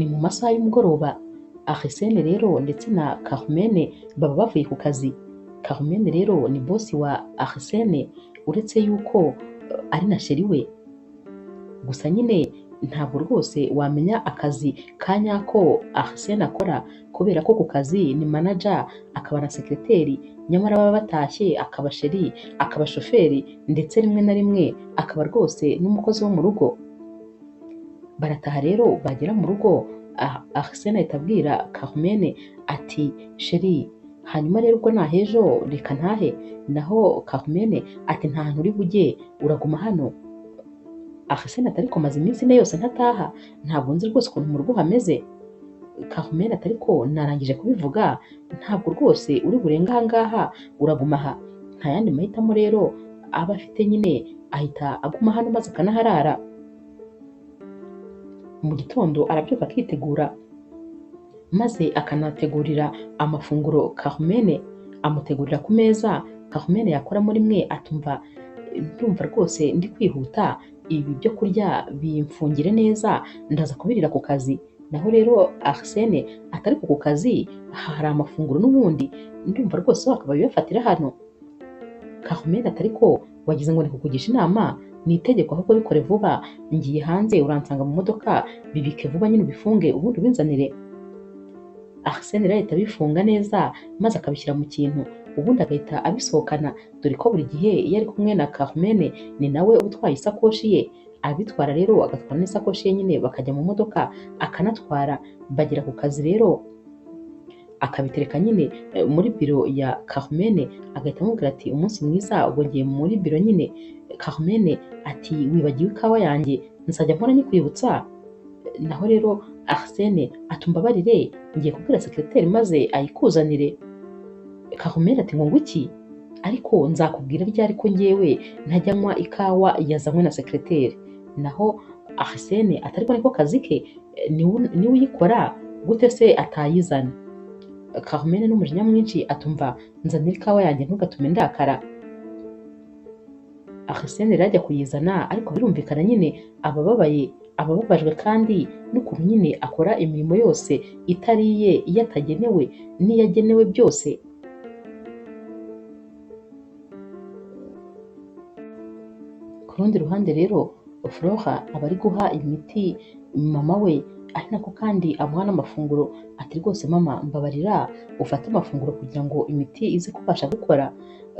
Ni mu masaha y'umugoroba, Arsene rero ndetse na Carmen baba bavuye ku kazi. Carmen rero ni bosi wa Arsene uretse yuko ari na sheri we. Gusa nyine ntabwo rwose wamenya akazi ka nyako Arsene akora kubera ko ku kazi ni manager akaba na sekreteri, nyamara baba batashye akaba sheri, akaba shoferi ndetse rimwe na rimwe akaba rwose n'umukozi wo mu rugo. Barataha rero bagera mu rugo Arsene ahita abwira Carmen ati sheri hanyuma rero ubwo nahejo reka ntahe. Naho Carmen ati nta hantu uri bujye uraguma hano. Arsene ati ariko maze iminsi ine yose ntataha ntabwo nzi rwose ukuntu mu rugo hameze. Carmen ati ariko narangije kubivuga ntabwo rwose uri burenge aha ngaha uraguma aha. Nta yandi mahitamo rero aba afite nyine ahita aguma hano maze akanaharara. Mu gitondo arabyuka akitegura maze akanategurira amafunguro Carmen, amutegurira ku meza. Carmen yakoramo rimwe atumva ndumva rwose ndi kwihuta ibi byo kurya bimfungire neza ndaza kubirira ku kazi. Naho rero Arsene atari ku kazi hari amafunguro n'ubundi ndumva rwose wakaba bibafatira hano. Carmen atari ko wagize ngo ni kukugisha inama, ni itegeko ahubwo bikore vuba, ngiye hanze uransanga mu modoka bibike vuba nyine ubifunge ubundi ubinzanire. Arsene rero ahita abifunga neza maze akabishyira mu kintu ubundi agahita abisohokana, dore ko buri gihe iyo ari kumwe na Carmen ni nawe uba utwaye isakoshi ye. Abitwara rero agatwara n'isakoshi ye nyine bakajya mu modoka akanatwara, bagera ku kazi rero akabitereka nyine muri biro ya Carmen, agahita amubwira ati umunsi mwiza ubwo ngiye muri biro nyine. Carmen ati wibagiwe ikawa yanjye nzajya mpora nyikwibutsa. Naho rero Arsene atumbabarire ngiye kubwira sekreteri maze ayikuzanire. Carmen ati ngo ngwiki ariko nzakubwira ryari ko ngewe ntajya nywa ikawa yazanywe na sekreteri. Naho Arsene ati ariko niko kazi ke niwe uyikora gute se atayizana. Carmen n'umujinya mwinshi atumva nzanira ikawa yanjye ntugatume ndakara. Arsene rero ajya kuyizana ariko birumvikana nyine abababaye abababajwe kandi n'ukuntu nyine akora imirimo yose itari iye, iyo atagenewe n'iyo agenewe byose. Ku rundi ruhande rero Flora aba ari guha imiti mama we ari nako kandi amuha n'amafunguro ati rwose mama mbabarira ufate amafunguro kugira ngo imiti ize kubasha gukora,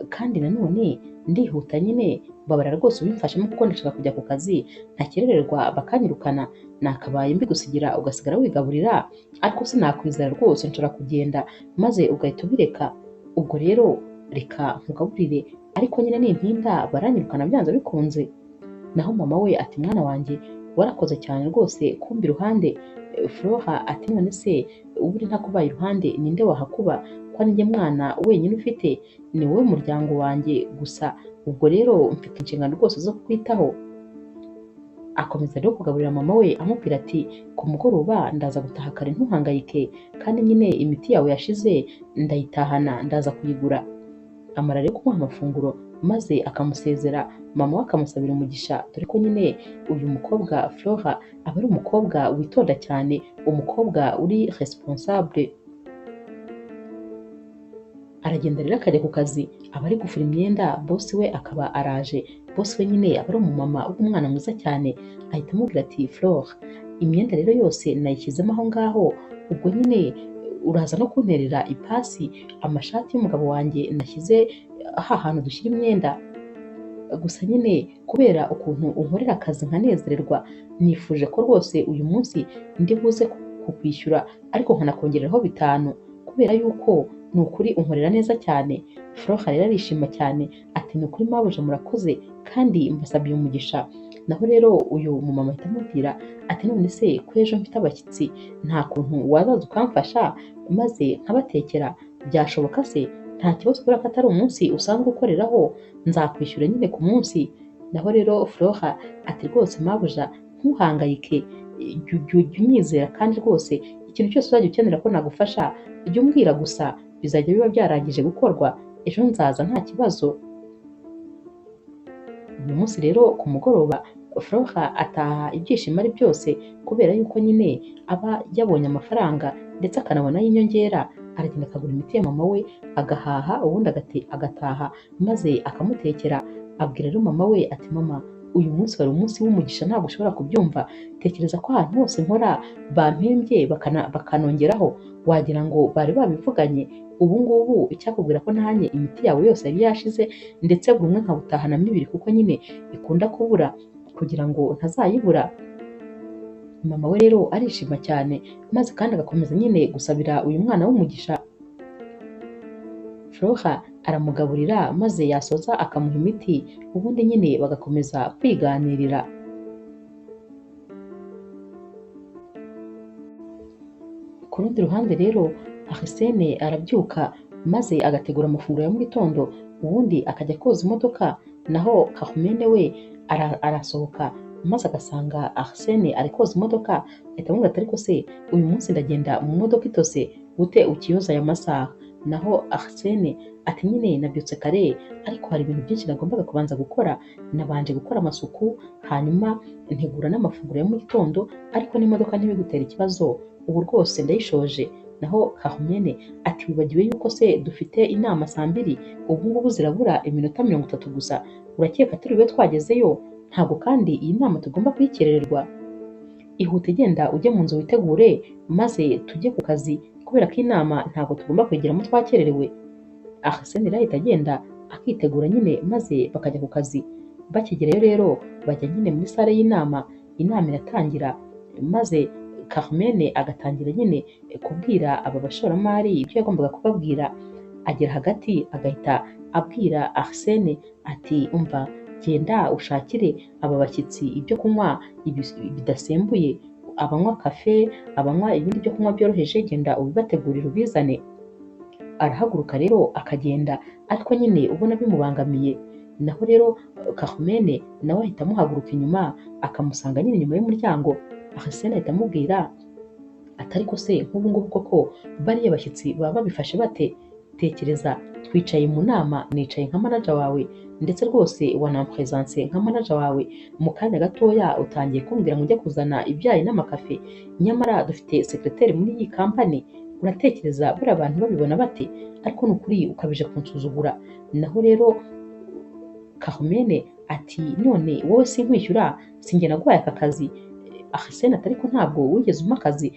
kandi nanone ndihuta nyine mbabarira rwose ubimfashemo kuko ndashaka kujya ku kazi ntakerererwa bakanyirukana, nakabaye mbigusigira ugasigara wigaburira ariko sinakwizera rwose nshobora kugenda maze ugahita ubireka, ubwo rero reka nkugaburire ariko nyine nintinda baranyirukana byanze bikunze. Naho mama we ati mwana wanjye warakoze cyane rwose kumba iruhande. Flora ati none se ubu ntakubaye iruhande ninde wahakuba ko ari njye mwana wenyine ufite, ni wowe muryango wanjye gusa, ubwo rero mfite inshingano rwose zo kukwitaho. Akomeza rero kugaburira mama we amubwira ati ku mugoroba ndaza gutaha kare ntuhangayike kandi nyine imiti yawe yashize ndayitahana ndaza kuyigura. Amara rero kumuha amafunguro maze akamusezera, mama we akamusabira umugisha, dore ko nyine uyu mukobwa Flora aba ari umukobwa witonda cyane, umukobwa uri responsable. Aragenda rero akajya ku kazi, aba ari gufura imyenda, bosi we akaba araje. Bosi we nyine aba ari umumama w'umwana mwiza cyane, ahita amubwira ati Flora imyenda rero yose nayishyizemo aho ngaho, ubwo nyine uraza no kunterera ipasi amashati y'umugabo wanjye nashyize ha hantu dushyira imyenda. Gusa nyine kubera ukuntu unkorera akazi nkanezererwa nifuje ko rwose uyu munsi ndi buze kukwishyura ariko nkanakongereraho 5 kubera yuko ni ukuri unkorera neza cyane. Flora rero arishima cyane ati ni ukuri mabuja murakoze kandi mbasabiye umugisha. Naho rero uyu mumama ahita amubwira ati none se ko ejo mfite abashyitsi nta kuntu wazaza ukamfasha maze nkabatekera byashoboka se? Nta kibazo kubera ko atari umunsi usanzwe ukoreraho nzakwishyura nyine ku munsi. Naho rero Flora ati rwose mabuja ntuhangayike jya unyizera kandi rwose ikintu cyose uzajya ukenera ko nagufasha jya umbwira gusa bizajya biba byarangije gukorwa ejo nzaza nta kibazo. Uyu munsi rero ku mugoroba Flora ataha ibyishimo ari byose kubera yuko nyine aba yabonye amafaranga ndetse akanabona y'inyongera, aragenda akagura imiti ya mama we agahaha, ubundi agataha maze akamutekera. Abwira rero mama we ati mama, uyu munsi wari umunsi w'umugisha, ntabwo ushobora kubyumva, tekereza ko ahantu hose nkora bampembye bakanongeraho, wagira ngo bari babivuganye. Ubu ngubu icyakubwira ko ntahanye imiti yawe yose yari yashize, ndetse buri umwe nkawutahanamo ibiri kuko nyine ikunda kubura kugira ngo ntazayibura. Mama we rero arishima cyane, maze kandi agakomeza nyine gusabira uyu mwana w'umugisha. Flora aramugaburira maze yasoza akamuha imiti, ubundi nyine bagakomeza kwiganirira. Ku rundi ruhande rero Arsene arabyuka maze agategura amafunguro ya mu gitondo, ubundi akajya koza imodoka, naho Carmen we arasohoka maze agasanga Arsene ari koza imodoka, ahita amubwira ati ariko se uyu munsi ndagenda mu modoka itose gute ukiyoza aya masaha? Naho Arsene ati nyine nabyutse kare, ariko hari ibintu byinshi nagombaga kubanza gukora, nabanje gukora amasuku hanyuma ntegura n'amafunguro ya mu gitondo, ariko n'imodoka ntibigutere ikibazo, ubu rwose ndayishoje. Naho Carmen ati wibagiwe yuko se dufite inama saa 2, ubu ngubu zirabura iminota 30 gusa, urakeka turi bube twagezeyo? Ntabwo kandi iyi nama tugomba kuyikerererwa. Ihute genda ujye mu nzu witegure maze tujye ku kazi, kubera ko inama ntabwo tugomba kuyigeramo twakererewe. Arsene ahita agenda akitegura nyine maze bakajya ku kazi. Bakigerayo rero bajya nyine muri sale y'inama, inama iratangira maze Carmen agatangira nyine kubwira aba bashoramari ibyo yagombaga kubabwira. Agera hagati agahita abwira Arsene ati umva, genda ushakire aba bashyitsi ibyo kunywa bidasembuye, abanywa kafe, abanywa ibindi byo kunywa byoroheje, genda ubibategurire ubizane. Arahaguruka rero akagenda, ariko nyine ubona bimubangamiye. Naho rero Carmen nawe ahita amuhaguruka inyuma akamusanga nyine inyuma y'umuryango. Arsene ahita amubwira ati ariko se nk'ubu ngubu koko bariya bashyitsi baba babifashe bate? Tekereza twicaye mu nama, nicaye nka manager wawe, ndetse rwose wanampresanse nka manager wawe, mu kanya gatoya utangiye kumbwira ngo ujye kuzana ibyayi n'amakafe, nyamara dufite sekreteri muri iyi kampani. Uratekereza buriya abantu babibona bate? Ariko ni ukuri ukabije kunsuzugura. Naho rero Carmen ati none wowe sinkwishyura, sinjye naguhaye aka kazi. Arsene ati ariko ntabwo wigeze umpa akazi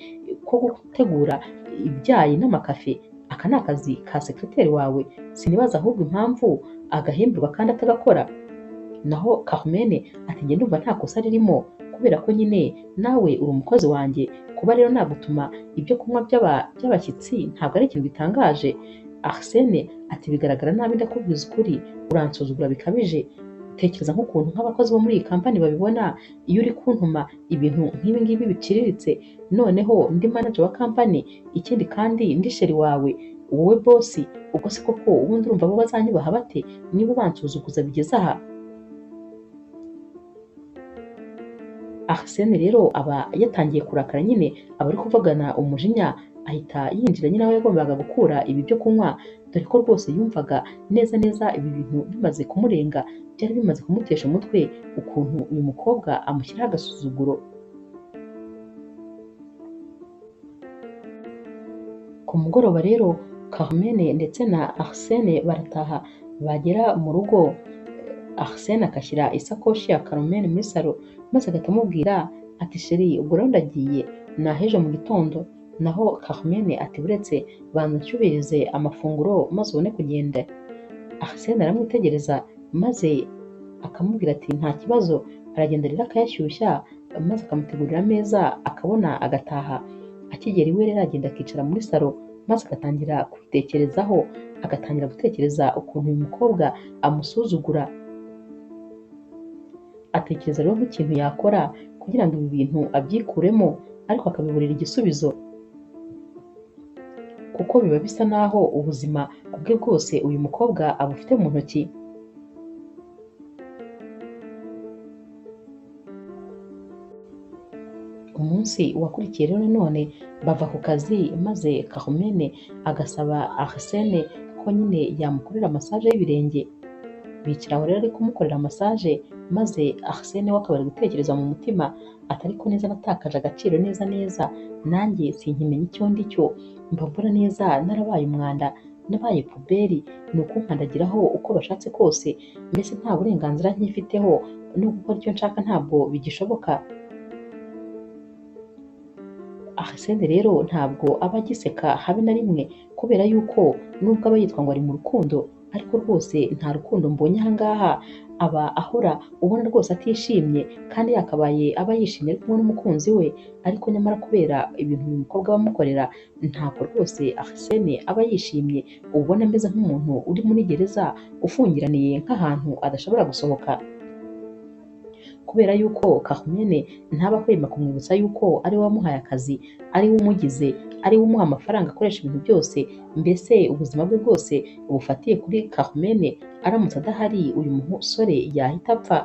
ko gutegura ibyayi n'amakafe, aka ni akazi ka sekreteri wawe, sinibaza ahubwo impamvu agahemberwa kandi atagakora. Naho Carmen ati njye ndumva nta kosa ririmo, kubera ko nyine nawe uri umukozi wanjye, kuba rero nagutuma ibyo kunywa by'abashyitsi ntabwo ari ikintu gitangaje. Arsene ati bigaragara nabi, ndakubwiza ukuri, uransuzugura bikabije. Tekereza nk'ukuntu nk'abakozi bo muri iyi kampani babibona iyo uri kuntuma ibintu nk'ibi ngibi biciriritse, noneho ndi manager wa kampani, ikindi kandi ndi sheri wawe, wowe bosi, ubwo se koko ubundi urumva bo bazanyubaha bate niba ubansuzuguza bigeze aha? Arsene rero aba yatangiye kurakara nyine, aba ari kuvugana umujinya, ahita yinjira nyine aho yagombaga gukura ibi byo kunywa, dore ko rwose yumvaga neza neza ibi bintu bimaze kumurenga, byari bimaze kumutesha umutwe ukuntu uyu mukobwa amushyiraho agasuzuguro. Ku mugoroba rero Carmen ndetse na Arsene barataha, bagera mu rugo Arsene agashyira isakoshi ya Carmen muri salo, maze agahita amubwira ati sheri ubwo rero ndagiye, nahejo mu gitondo. Naho Carmen ati buretse banza nshyubirize amafunguro maze ubone kugenda. Arsene aramwitegereza maze akamubwira ati nta kibazo, aragenda rero akayashyushya maze akamutegurira ameza akabona agataha. Akigera iwe rero agenda akicara muri salo maze agatangira kwitekerezaho, agatangira gutekereza ukuntu uyu mukobwa amusuzugura. Atekereza rero nk'ikintu yakora kugira ngo ibi bintu abyikuremo, ariko akabiburira igisubizo, kuko biba bisa naho ubuzima bwe bwose uyu mukobwa abufite mu ntoki. Umunsi wakurikiye rero nanone bava ku kazi, maze Carmen agasaba Arsene ko nyine yamukorera massage y'ibirenge. Bicara aho rero ari kumukorera massage, maze Arsene we akaba ari gutekereza mu mutima atari ko neza natakaje agaciro neza neza, nanjye sinkimenya icyo ndi cyo, mba mbona neza narabaye umwanda, nabaye puberi, ni ukunkandagiraho uko bashatse kose, mbese nta burenganzira nkifiteho, no gukora icyo nshaka ntabwo bigishoboka. Arsene rero ntabwo aba agiseka habe na rimwe, kubera yuko nubwo aba yitwa ngo ari mu rukundo, ariko rwose nta rukundo mbonye aha ngaha, aba ahora ubona rwose atishimye, kandi yakabaye aba yishimye ari kumwe n'umukunzi we, ariko nyamara kubera ibintu uyu mukobwa aba amukorera, ntabwo rwose Arsene aba yishimye, ubona ameze nk'umuntu uri muri gereza ufungiraniye nk'ahantu adashobora gusohoka. Kubera yuko Carmen ntaba ahwema kumwibutsa yuko ari we wamuhaye akazi, ari we umugize, ari we umuha amafaranga akoresha ibintu byose, mbese ubuzima bwe bwose bufatiye kuri Carmen, aramutse adahari uyu musore yahita apfa.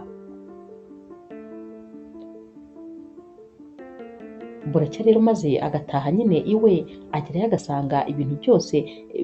Buracya rero maze agataha nyine iwe, agerayo agasanga ibintu byose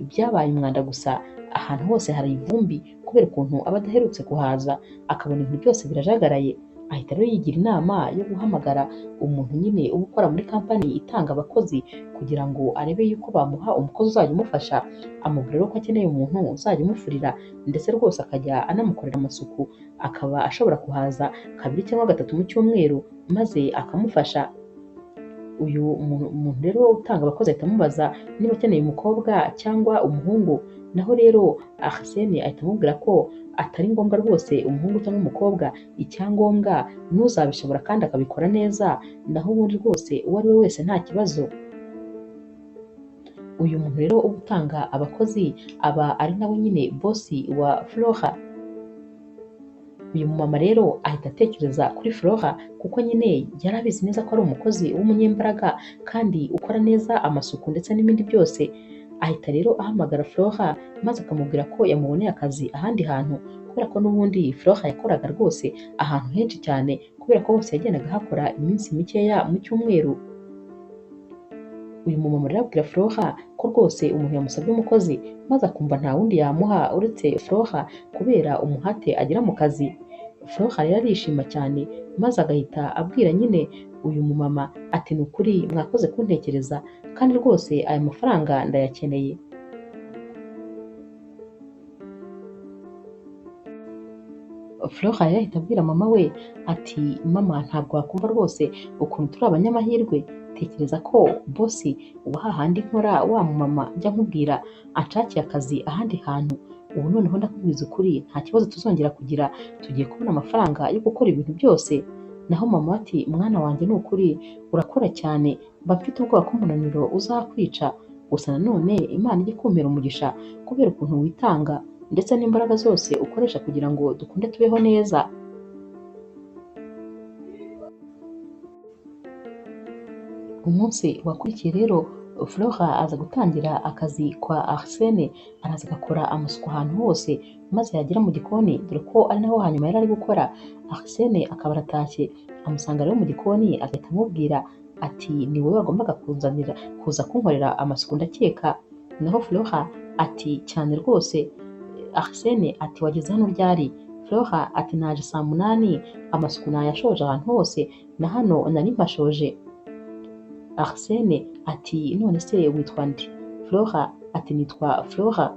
byabaye umwanda gusa, ahantu hose hari ivumbi kubera ukuntu aba adaherutse kuhaza, akabona ibintu byose birajagaraye. Ahita rero yigira inama yo guhamagara umuntu nyine uba ukora muri kampani itanga abakozi kugira ngo arebe yuko bamuha umukozi uzajya umufasha, amubwira rero ko akeneye umuntu uzajya umufurira ndetse rwose akajya anamukorera amasuku, akaba ashobora kuhaza kabiri cyangwa gatatu mu cyumweru maze akamufasha. Uyu muntu rero utanga abakozi ahita amubaza niba akeneye umukobwa cyangwa umuhungu, naho rero Arsene ahita amubwira ko atari ngombwa rwose umuhungu cyangwa umukobwa, icyangombwa n'uzabishobora kandi akabikora neza, naho ubundi rwose uwo ari we wese nta kibazo. Uyu muntu rero uba utanga abakozi aba ari nawe nyine bosi wa Flora. Uyu mumama rero ahita atekereza kuri Flora kuko nyine yari abizi neza ko ari umukozi w'umunyembaraga kandi ukora neza amasuku ndetse n'ibindi byose. Ahita rero ahamagara Flora maze akamubwira ko yamuboneye akazi ahandi hantu, kubera ko n'ubundi Flora yakoraga rwose ahantu henshi cyane, kubera ko hose yagendaga ahakora iminsi mikeya mu cyumweru. Uyu mumama rero abwira Flora ko rwose umuntu yamusabye umukozi, maze akumva nta wundi yamuha uretse Flora kubera umuhate agira mu kazi. Flora rero arishima cyane, maze agahita abwira nyine uyu mumama ati ni ukuri mwakoze kuntekereza kandi rwose aya mafaranga ndayakeneye. Flora rero ahita abwira mama we ati mama ntabwo wakumva rwose ukuntu turi abanyamahirwe, tekereza ko bosi wa hahandi nkora wa mumama njya nkubwira anshakiye akazi ahandi hantu, ubu noneho ndakubwiza ukuri nta kibazo tuzongera kugira, tugiye kubona amafaranga yo gukora ibintu byose. Naho mama ati mwana wanjye ni ukuri urakora cyane, mba mfite ubwoba ko umunaniro uzakwica, gusa nanone Imana ijye kumpera umugisha kubera ukuntu witanga ndetse n'imbaraga zose ukoresha kugira ngo dukunde tubeho neza. Umunsi wakurikiye rero Flora aza gutangira akazi kwa Arsene, araza agakora amasuku ahantu hose, maze yagera mu gikoni dore ko ari naho hanyuma yari ari gukora, Arsene akaba aratashye, amusanga rero mu gikoni agahita amubwira ati ni wowe wagombaga kunzanira kuza kunkorera amasuku ndakeka. Naho Flora ati cyane rwose. Arsene ati wageze hano ryari? Flora ati naje saa 8, amasuku nayashoje ahantu hose na hano nari mpashoje. Arsene ati none se witwa nde? Flora ati nitwa Flora.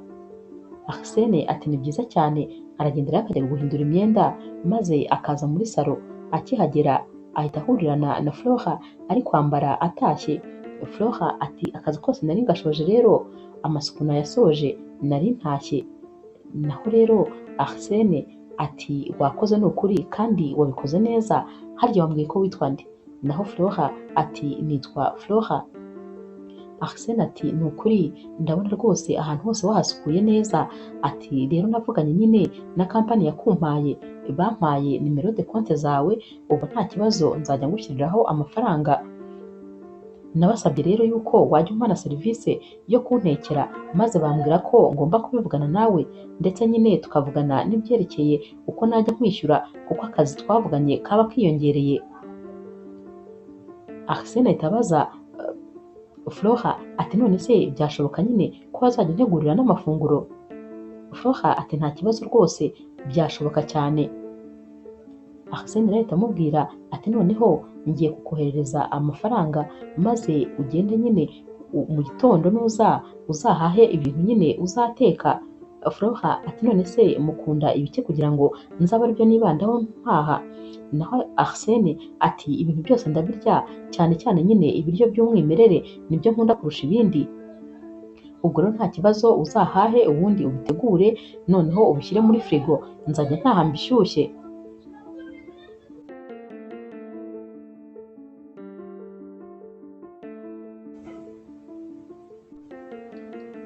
Arsene ati ni byiza cyane. Aragenda rero akajya guhindura imyenda maze akaza muri salo, akihagera ahita ahurirana na Flora ari kwambara atashye. Flora ati akazi kose nari ngashoje rero, amasuku nayasoje nari ntashye. Naho rero Arsene ati wakoze ni ukuri kandi wabikoze neza, harya wambwiye ko witwa nde? Naho Flora ati nitwa Flora. Arsene ati ni ukuri ndabona rwose ahantu hose wahasukuye neza, ati rero navuganye nyine na kampani yakumpaye, bampaye nimero de konte zawe, ubu nta kibazo nzajya ngushyiriraho amafaranga. Nabasabye rero yuko wajya umpa na serivisi yo kuntekera, maze bambwira ko ngomba kubivugana nawe ndetse nyine tukavugana n'ibyerekeye uko najya nkwishyura kuko akazi twavuganye kaba kiyongereye. Arsene ahita abaza Flora ati none se byashoboka nyine ko wazajya untegurira n'amafunguro? Flora ati nta kibazo rwose, Byashoboka cyane. Arsene rero ahita amubwira ati noneho ngiye kukoherereza amafaranga maze ugende nyine mu gitondo nuza uzahahe ibintu nyine uzateka. Flora ati none se mukunda ibiki kugira ngo nzabe aribyo nibandaho mpaha? Naho Arsene ati ibintu byose ndabirya, cyane cyane nyine ibiryo by'umwimerere nibyo nkunda kurusha ibindi. Ubwo rero nta kibazo, uzahahe ubundi ubitegure, noneho ubishyire muri firigo, nzajya ntaha mbishyushye.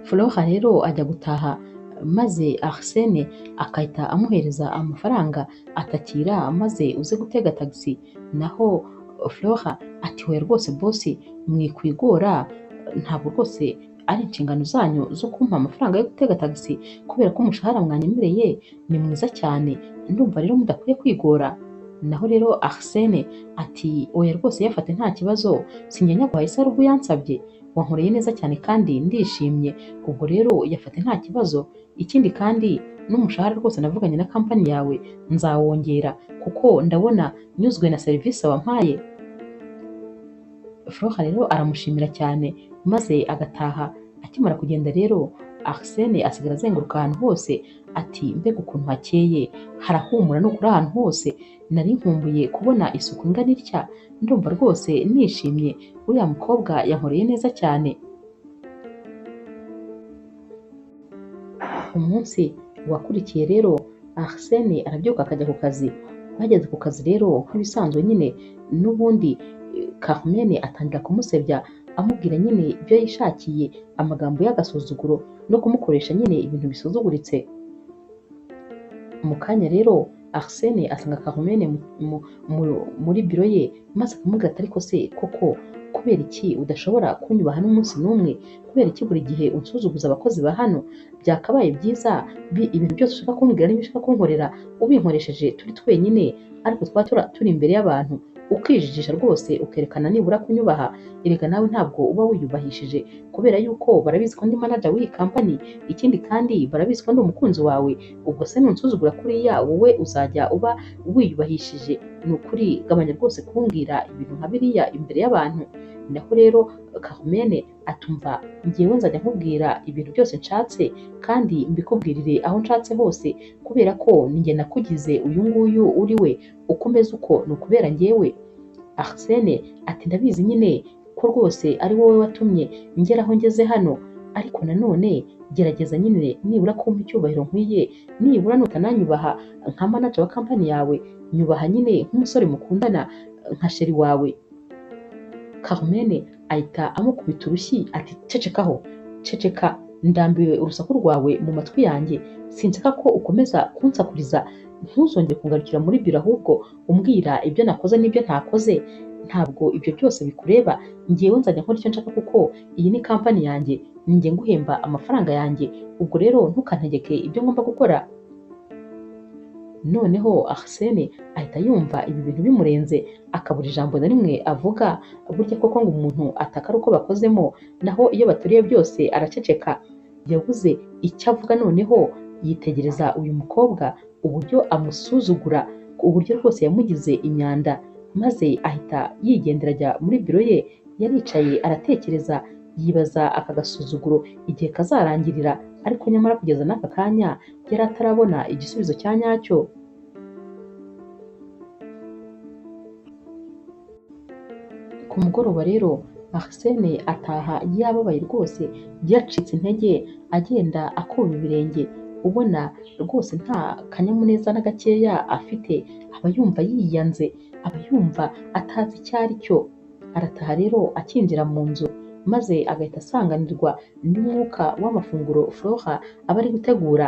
Flora rero ajya gutaha maze Arsene akahita amuhereza amafaranga atakira maze uze gutega tagisi. Naho Flora ati hoya rwose bosi, mwikwigora, ntabwo rwose ari inshingano zanyu zo kumpa amafaranga yo gutega tagisi kubera ko umushahara mwanyemereye ni mwiza cyane, ndumva rero mudakwiye kwigora. Naho rero Arsene ati oya rwose yafate nta kibazo, sinjya nyaguhaye isarubu yansabye, wankoreye neza cyane kandi ndishimye, ubwo rero yafate nta kibazo. Ikindi kandi n'umushahara rwose navuganye na kampani yawe nzawongera kuko ndabona nyuzwe na serivisi wampaye. Flora rero aramushimira cyane maze agataha. Akimara kugenda rero Arsene asigara azenguruka ahantu hose ati mbega ukuntu hakeye, harahumura ni ukuri ahantu hose, nari nkumbuye kubona isuku ingana itya, ndumva rwose nishimye, uriya mukobwa yankoreye neza cyane. Umunsi wakurikiye rero Arsene arabyuka akajya ku kazi. Bageze ku kazi rero nk'ibisanzwe nyine n'ubundi Carmen atangira kumusebya amubwira nyine ibyo yishakiye, amagambo y'agasuzuguro no kumukoresha nyine ibintu bisuzuguritse. Mu kanya rero Arsene asanga Carmen muri biro ye maze akamubwira ati ariko se koko kubera iki udashobora kunyubaha n'umunsi n'umwe? Kubera iki buri gihe unsuzuguza abakozi ba hano? Byakabaye byiza ibintu byose ushaka kumbwira n'ibyo ushaka kunkorera ubinkoresheje turi twenyine, ariko twaba turi imbere y'abantu ukijijisha rwose ukerekana nibura kunyubaha. Erega nawe ntabwo uba wiyubahishije kubera yuko barabizi ko ndi manager w'iyi kampani, ikindi kandi barabizi ko ndi umukunzi wawe, ubwo se nunsuzugura kuriya wowe uzajya uba wiyubahishije? Ni ukuri gabanya rwose kumbwira ibintu nka biriya imbere y'abantu. Naho rero Carmen atumva njyewe nzajya nkubwira ibintu byose nshatse kandi mbikubwirire aho nshatse hose, kubera ko ninjye nakugize uyu nguyu uri we, uko umeze uko ni ukubera njyewe. Arsene ati ndabizi nyine ko rwose ari wowe watumye ngera aho ngeze hano, ariko nanone gerageza nyine nibura kumpa icyubahiro nkwiye, nibura nutananyubaha nka manager wa kampani yawe, nyubaha nyine nk'umusore mukundana, nka sheri wawe. Carmen ahita amukubita urushyi ati cecekaho, ceceka, ndambiwe urusaku rwawe mu matwi yanjye, sinshaka ko ukomeza kunsakuriza, ntuzongere kungarukira muri biro ahubwo umbwira ibyo nakoze n'ibyo ntakoze, ntabwo ibyo byose bikureba, njyewe nzajya nkora icyo nshaka kuko iyi ni kampani yanjye, ninjye nguhemba amafaranga yanjye, ubwo rero ntukantegeke ibyo ngomba gukora. Noneho Arsene ahita yumva ibi bintu bimurenze, akabura ijambo na rimwe avuga. Burya koko ngo umuntu ataka ari uko bakozemo, naho iyo baturiye byose araceceka. Yabuze icyo avuga, noneho yitegereza uyu mukobwa uburyo amusuzugura, uburyo rwose yamugize imyanda, maze ahita yigendera ajya muri biro ye. Yaricaye aratekereza, yibaza aka gasuzuguro igihe kazarangirira, ariko nyamara kugeza n'aka kanya yari atarabona igisubizo cya nyacyo. Ku mugoroba rero Arsene ataha yababaye rwose, yacitse intege, agenda akuba ibirenge, ubona rwose nta kanyamuneza na gakeya afite, aba yumva yiyanze, aba yumva atazi icyo ari cyo. Arataha rero akinjira mu nzu maze agahita asanganirwa n'umwuka w'amafunguro Flora aba ari gutegura.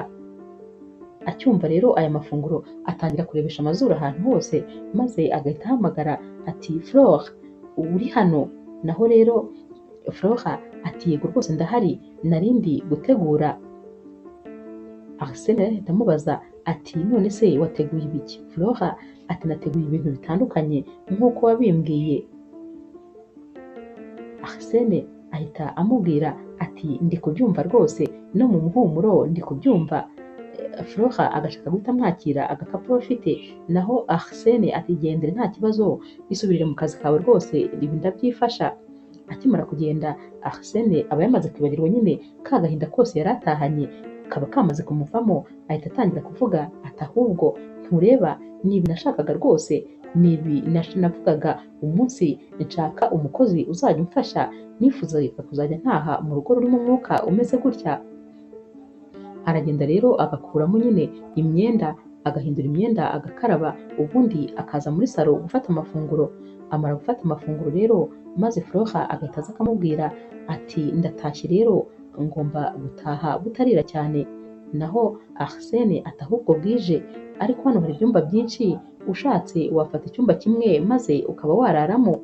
Acyumva rero aya mafunguro atangira kurebesha amazuru ahantu hose, maze agahita ahamagara ati Flora uri hano? Naho rero Flora ati yego rwose ndahari, narindi gutegura. Arsene ahita amubaza ati none se wateguye ibiki? Flora ati nateguye ibintu bitandukanye nk'uko wabimbwiye. Arsene ahita amubwira ati ndi kubyumva rwose, no mu muhumuro ndi kubyumva. Flora agashaka guhita amwakira agakapu afite, naho Arsene ati gendere nta kibazo, isubirire mu kazi kawe rwose ibi ndabyifasha. Akimara kugenda Arsene aba yamaze kwibagirwa nyine ka gahinda kose yari atahanye kaba kamaze kumuvamo, ahita atangira kuvuga ati ahubwo ntureba ni ibi nashakaga rwose, ni ibi navugaga umunsi nshaka umukozi uzajya umfasha, nifuzaga kuzajya ntaha mu rugo rurimo umwuka umeze gutya. Aragenda rero agakuramo nyine imyenda, agahindura imyenda, agakaraba, ubundi akaza muri salo gufata amafunguro. Amara gufata amafunguro rero maze Flora agahita aza akamubwira ati ndatashye rero ngomba gutaha butarira cyane. Naho Arsene ati ahubwo bwije, ariko hano hari ibyumba byinshi, ushatse wafata icyumba kimwe maze ukaba wararamo.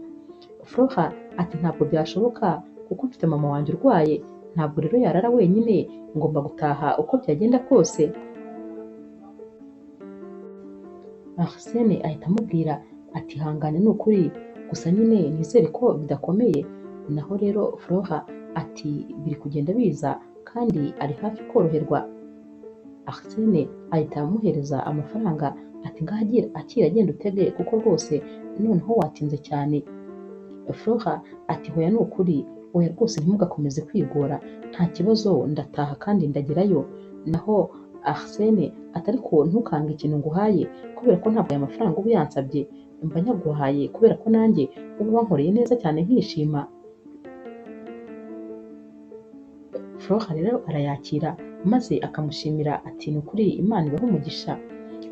Flora ati ntabwo byashoboka kuko mfite mama wanjye urwaye, ntabwo rero yarara wenyine, ngomba gutaha uko byagenda kose. Arsene ahita amubwira ati hangane ni ukuri, gusa nyine nizere ko bidakomeye. Naho rero Flora ati biri kugenda biza kandi ari hafi koroherwa. Arsene ahita amuhereza amafaranga ati ngaho akira agenda utege kuko rwose noneho watinze cyane. Flora ati hoya ni ukuri, oya rwose ntimugakomeze kwigora, nta kibazo ndataha kandi ndagerayo. Naho Arsene ati ariko ntukange ikintu nguhaye kubera ko ntabwo aya mafaranga uba uyansabye, mba nyaguhaye kubera ko nanjye uba wankoreye neza cyane nkishima. Flora rero arayakira maze akamushimira ati ni ukuri Imana ibahe umugisha.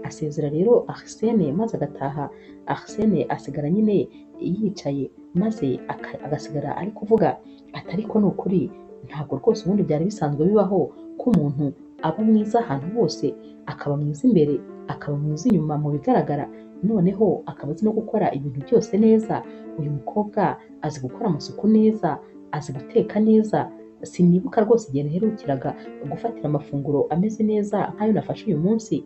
Asezera rero Arsene maze agataha. Arsene asigara nyine yicaye maze agasigara ari kuvuga ati ariko ni ukuri ntabwo rwose ubundi byari bisanzwe bibaho ko umuntu aba mwiza ahantu hose, akaba mwiza imbere, akaba mwiza inyuma mu bigaragara, noneho akaba azi no gukora ibintu byose neza. Uyu mukobwa azi gukora amasuku neza, azi guteka neza, sinibuka rwose igihe naherukiraga gufatira amafunguro ameze neza nk'ayo nafashe uyu munsi.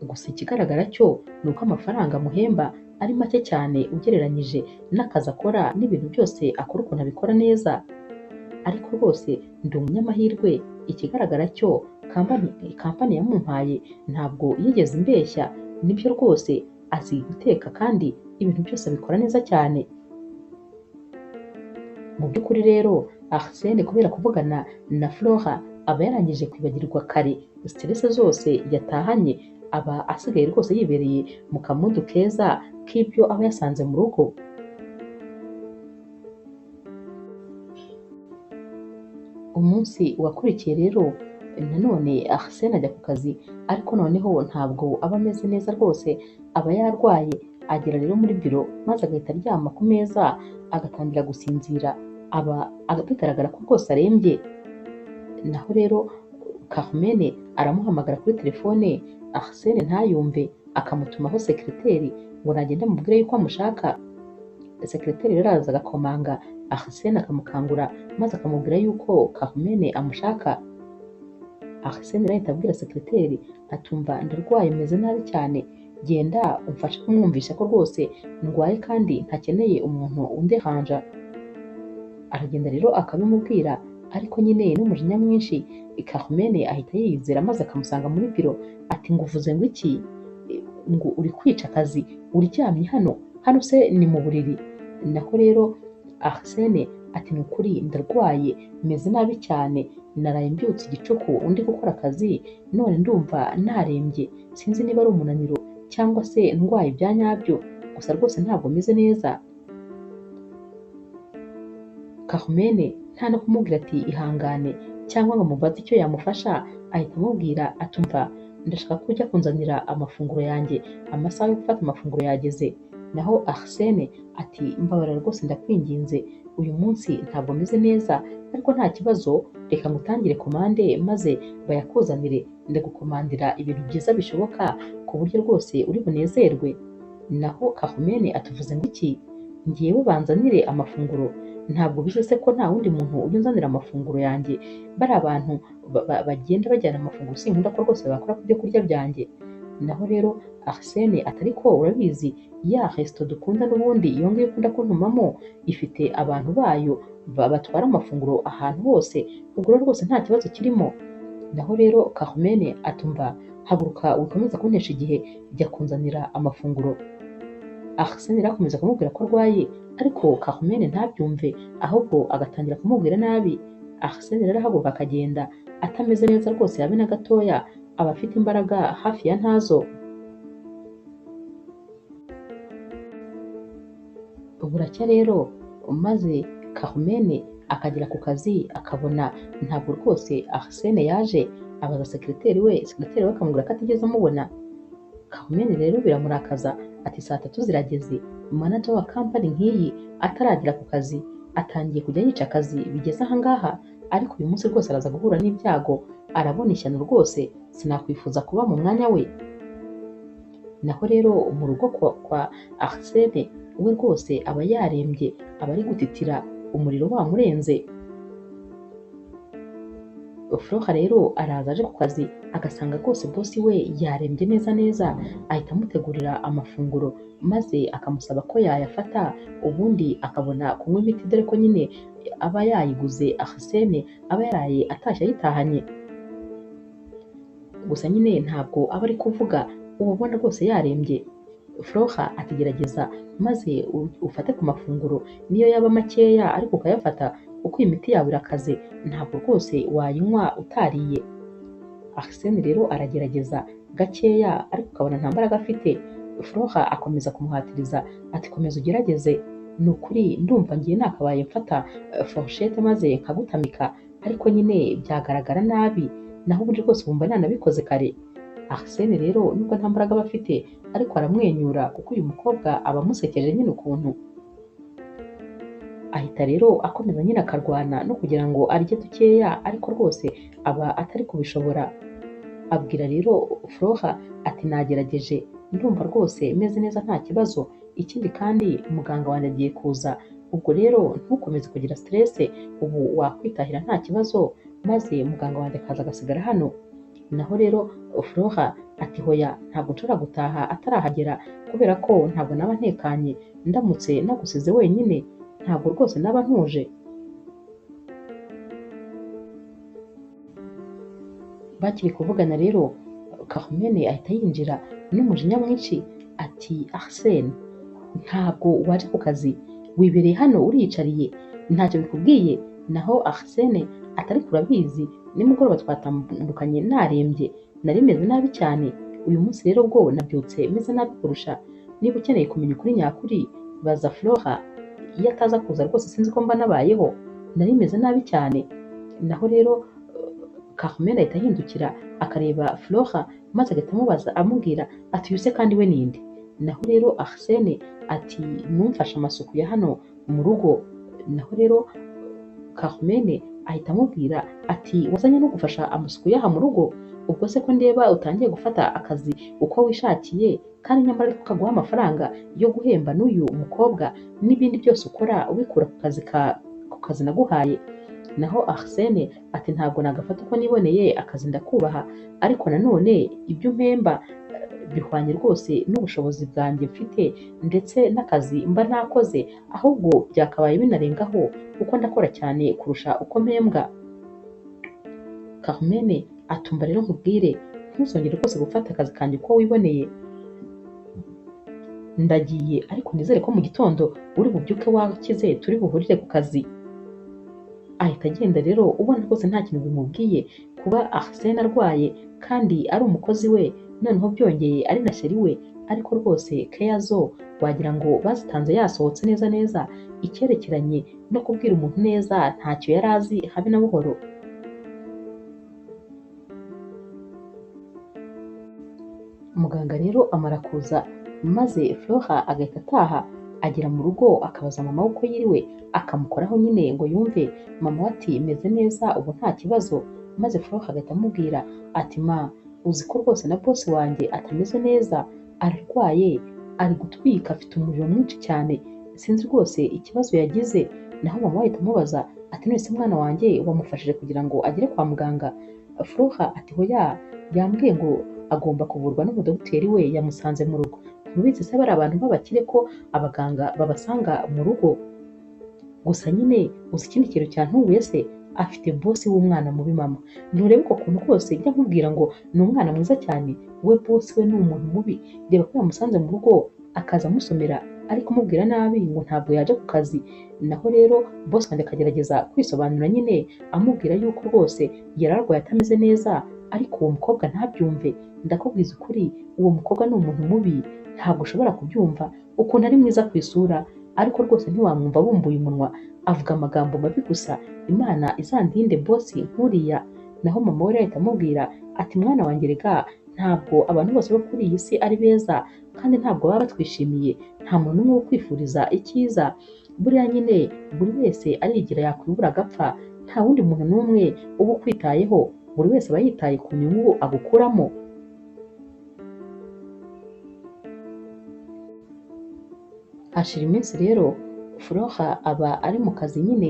Gusa ikigaragara cyo ni uko amafaranga amuhemba ari make cyane ugereranyije n'akazi akora n'ibintu byose akora ukuntu abikora neza. Ariko rwose ndi umunyamahirwe, ikigaragara cyo kampani yamumpaye ntabwo yigeze imbeshya, nibyo rwose azi guteka kandi ibintu byose abikora neza cyane. Mu by'ukuri rero Arsene kubera kuvugana na Flora aba yarangije kwibagirwa kare stress zose yatahanye, aba asigaye rwose yibereye mu kamudu keza k'ibyo aba yasanze mu rugo. Umunsi wakurikiye rero nanone Arsene ajya ku kazi, ariko noneho ntabwo aba ameze neza rwose, aba yarwaye. Agera rero muri biro maze agahita aryama ku meza agatangira gusinzira, aba bigaragara ko rwose arembye. Naho rero Carmen aramuhamagara kuri telefone, Arsene ntayumve, akamutumaho sekiriteri ngo nagende amubwire yuko amushaka. Sekiriteri rero araza agakomanga, Arsene akamukangura maze akamubwira yuko Carmen amushaka. Arsene rero ahita abwira sekiriteri atumva ndarwaye meze nabi cyane, genda umfashe kumwumvisha ko rwose ndwaye kandi ntakeneye umuntu underanja. Aragenda rero akabimubwira, ariko nyine n'umujinya mwinshi Carmen ahita yiyizera maze akamusanga muri biro ati nguvuze ngo iki? Ngo uri kwica akazi uryamye hano, hano se ni mu buriri? Naho rero Arsene ati ni ukuri ndarwaye meze nabi cyane, naraye mbyutse igicuku undi gukora akazi none ndumva narembye, sinzi niba ari umunaniro cyangwa se ndwaye ibya nyabyo, gusa rwose ntabwo meze neza. Carmen nta no kumubwira ati ihangane cyangwa ngo amubaze icyo yamufasha, ahita amubwira atumva ndashaka ko ujya kunzanira amafunguro yanjye, amasaha yo gufata amafunguro yageze. Naho Arsene ati mbabarira rwose ndakwinginze, uyu munsi ntabwo meze neza, ariko nta kibazo reka ngutangire komande maze bayakuzanire, ndagukomandira ibintu byiza bishoboka ku buryo rwose uri bunezerwe. Naho Carmen atuvuze ngo iki? Ngewe banzanire amafunguro? Ntabwo bize se ko nta wundi muntu ujya unzanira amafunguro yanjye? Bari abantu bagenda bajyana amafunguro, sinkunda ko rwose bakora ku byo kurya byanjye. Naho rero Arsene ati ariko urabizi ya resto dukunda n'ubundi iyo ngiyo ukunda kuntumamo ifite abantu bayo batwara amafunguro ahantu hose, ubwo rero rwose nta kibazo kirimo. Naho rero Carmen atumva haguruka wikomeza kuntesha igihe, jya kunzanira amafunguro. Arsene rero akomeza kumubwira ko arwaye, ariko Carmen ntabyumve, ahubwo agatangira kumubwira nabi. Arsene rero ahaguruka akagenda atameze neza rwose habe na gatoya, aba afite imbaraga hafi ya ntazo. Buracya rero maze Carmen akagera ku kazi akabona ntabwo rwose Arsene yaje, abaza sekiriteri we, sekiriteri we akamubwira ko atigeze amubona. Carmen rero biramurakaza ati saa 3 zirageze, manager wa kampani nk'iyi ataragera ku kazi, atangiye kujya yica akazi bigeze aha ngaha, ariko uyu munsi rwose araza guhura n'ibyago, arabona ishyano rwose, sinakwifuza kuba mu mwanya we. Naho rero mu rugo kwa Arsene we rwose aba yarembye, aba ari gutitira, umuriro wamurenze. Flora rero araza aje ku kazi agasanga rwose bosi we yarembye neza neza, ahita amutegurira amafunguro maze akamusaba ko yayafata, ubundi akabona kunywa imiti, dore ko nyine aba yayiguze Arsene aba yaraye atashye ayitahanye. Gusa nyine ntabwo aba ari kuvuga, uba ubona rwose yarembye. Flora atigerageza maze ufate ku mafunguro, niyo yaba makeya ariko ukayafata, kuko iyi miti yawe irakaze, ntabwo rwose wayinywa utariye. Arsene rero aragerageza gakeya ariko ukabona nta mbaraga afite. Flora akomeza kumuhatiriza ati komeza ugerageze, ni ukuri ndumva ngiye nakabaye mfata forushete maze nkagutamika, ariko nyine byagaragara nabi, naho ubundi rwose wumva nanabikoze kare. Arsene rero nubwo nta mbaraga aba afite ariko aramwenyura, kuko uyu mukobwa aba amusekeje nyine ukuntu. Ahita rero akomeza nyine akarwana no kugira ngo arye dukeya, ariko rwose aba atari kubishobora. Abwira rero Flora ati nagerageje, ndumva rwose meze neza nta kibazo, ikindi kandi muganga wanjye agiye kuza, ubwo rero ntukomeze kugira stress, ubu wakwitahira nta kibazo, maze muganga wanjye akaza agasigara hano. Naho rero Flora ati hoya ntabwo nshobora gutaha atarahagera, kubera ko ntabwo naba ntekanye ndamutse nagusize wenyine, ntabwo rwose naba ntuje. Bakiri kuvugana rero Carmen ahita yinjira n'umujinya mwinshi ati Arsene ntabwo waje ku kazi, wibereye hano uriyicariye, ntacyo bikubwiye. Naho Arsene atari kurabizi, nimugoroba twatandukanye narembye, nari meze nabi cyane, uyu munsi rero bwo nabyutse meze nabi kurusha. Niba ukeneye kumenya ukuri nyakuri baza Flora, iyo ataza kuza rwose sinzi ko mba nabayeho, nari meze nabi cyane. Naho rero Carmen ahita ahindukira akareba Flora maze agahita amubaza amubwira ati uyu se kandi we ninde? Naho rero Arsene ati numfashe amasuku ya hano mu rugo. Naho rero Carmen ahita amubwira ati wazanye no gufasha amasuku y'aha mu rugo, ubwo se ko ndeba utangiye gufata akazi uko wishakiye, kandi nyamara ariko kaguha amafaranga yo guhemba n'uyu mukobwa n'ibindi byose ukora ubikura ku kazi naguhaye. Naho Arsene ati ntabwo nagafata uko niboneye, akazi ndakubaha, ariko nanone ibyo umpemba bihwanye rwose n'ubushobozi bwanjye mfite ndetse n'akazi mba nakoze, ahubwo byakabaye binarengaho kuko ndakora cyane kurusha uko mpembwa. Carmen atumva rero nkubwire, ntuzongere rwose gufata akazi kanjye uko wiboneye, ndagiye ariko nizere ko mu gitondo uri bubyuke wakize, turi buhurire ku kazi. Ahita agenda rero ubona rwose nta kintu bimubwiye kuba Arsene arwaye kandi ari umukozi we, noneho byongeye ari na sheri we, ariko rwose keya zo wagira ngo bazitanze yasohotse neza neza, icyerekeranye no kubwira umuntu neza ntacyo yari azi habe na buhoro. Muganga rero amara kuza maze Flora agahita ataha, agera mu rugo akabaza mama we uko yiriwe, akamukoraho nyine ngo yumve. Mama we ati meze neza ubu nta kibazo, maze Flora agahita amubwira ati ma uzi ko rwose na boss wanjye atameze neza, ararwaye, ari gutwika, afite umuriro mwinshi cyane, sinzi rwose ikibazo yagize. Naho mama we ahita amubaza ati none se mwana wanjye wamufashije kugira ngo agere kwa muganga? Flora ati hoya, yambwiye ngo agomba kuvurwa n'umudogiteri we yamusanze mu rugo. Ntubizi se bari abantu b'abakire ko abaganga babasanga mu rugo? Gusa nyine uzi ikindi kintu cyantunguye se? Afite bosi w'umwana mubi mama, nturebe uko kuntu kose njya nkubwira ngo ni umwana mwiza cyane, we bosi we ni umuntu mubi. Reba ko yamusanze mu rugo akaza amusomera ari kumubwira nabi ngo ntabwo yaje ku kazi. Naho rero bosi wanjye akagerageza kwisobanura nyine amubwira yuko rwose yari arwaye atameze neza, ariko uwo mukobwa ntabyumve. Ndakubwiza ukuri, uwo mukobwa ni umuntu mubi, ntabwo ushobora kubyumva ukuntu ari mwiza ku isura, ariko rwose ntiwamwumva abumbuye umunwa, avuga amagambo mabi gusa. Imana izandinde bosi nkuriya. Naho mama we ahita amubwira ati mwana wanjye rega ntabwo abantu bose bo kuri iyi si ari beza, kandi ntabwo baba batwishimiye, nta muntu n'umwe wo kwifuriza icyiza. Buriya nyine buri wese arigira yakwibura agapfa, nta wundi muntu n'umwe uba ukwitayeho, buri wese aba yitaye ku nyungu agukuramo. Hashira iminsi rero Flora aba ari mu kazi nyine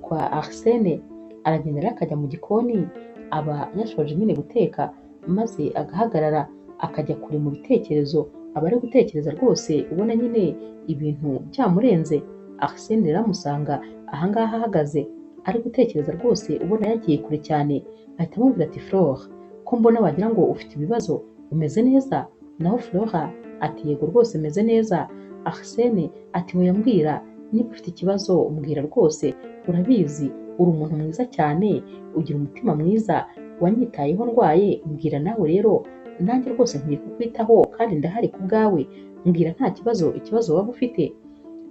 kwa Arsene, aragenda rero akajya mu gikoni, aba yashoje nyine guteka, maze agahagarara akajya kure mu bitekerezo, aba ari gutekereza rwose ubona nyine ibintu byamurenze. Arsene rero amusanga ahangaha ahagaze ari gutekereza rwose ubona yagiye kure cyane, ahita amubwira ati Flora, ko mbona wagira ngo ufite ibibazo, umeze neza? Naho Flora ati yego rwose meze neza. Arsene ati oya mbwira, niba ufite ikibazo mbwira rwose, urabizi uri umuntu mwiza cyane, ugira umutima mwiza, wanyitayeho ndwaye, mbwira nawe rero nanjye rwose nkwiye kukwitaho kandi ndahari ku bwawe, mbwira nta kibazo, ikibazo waba ufite.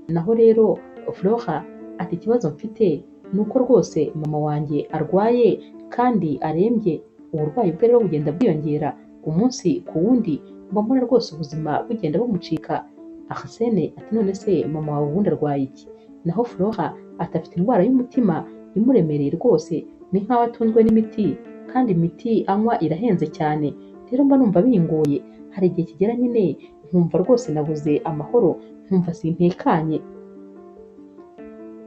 Naho rero Flora ati ikibazo mfite ni uko rwose mama wanjye arwaye kandi arembye, uburwayi bwe rero bugenda bwiyongera umunsi ku wundi, mba mbona rwose ubuzima bugenda bumucika. Arsene ati none se mama wawe ubundi arwaye iki? Naho Flora ati afite indwara y'umutima imuremereye rwose, ni nkaho atunzwe n'imiti kandi imiti anywa irahenze cyane, rero mba numva bingoye, hari igihe kigera nyine nkumva rwose nabuze amahoro, nkumva sintekanye.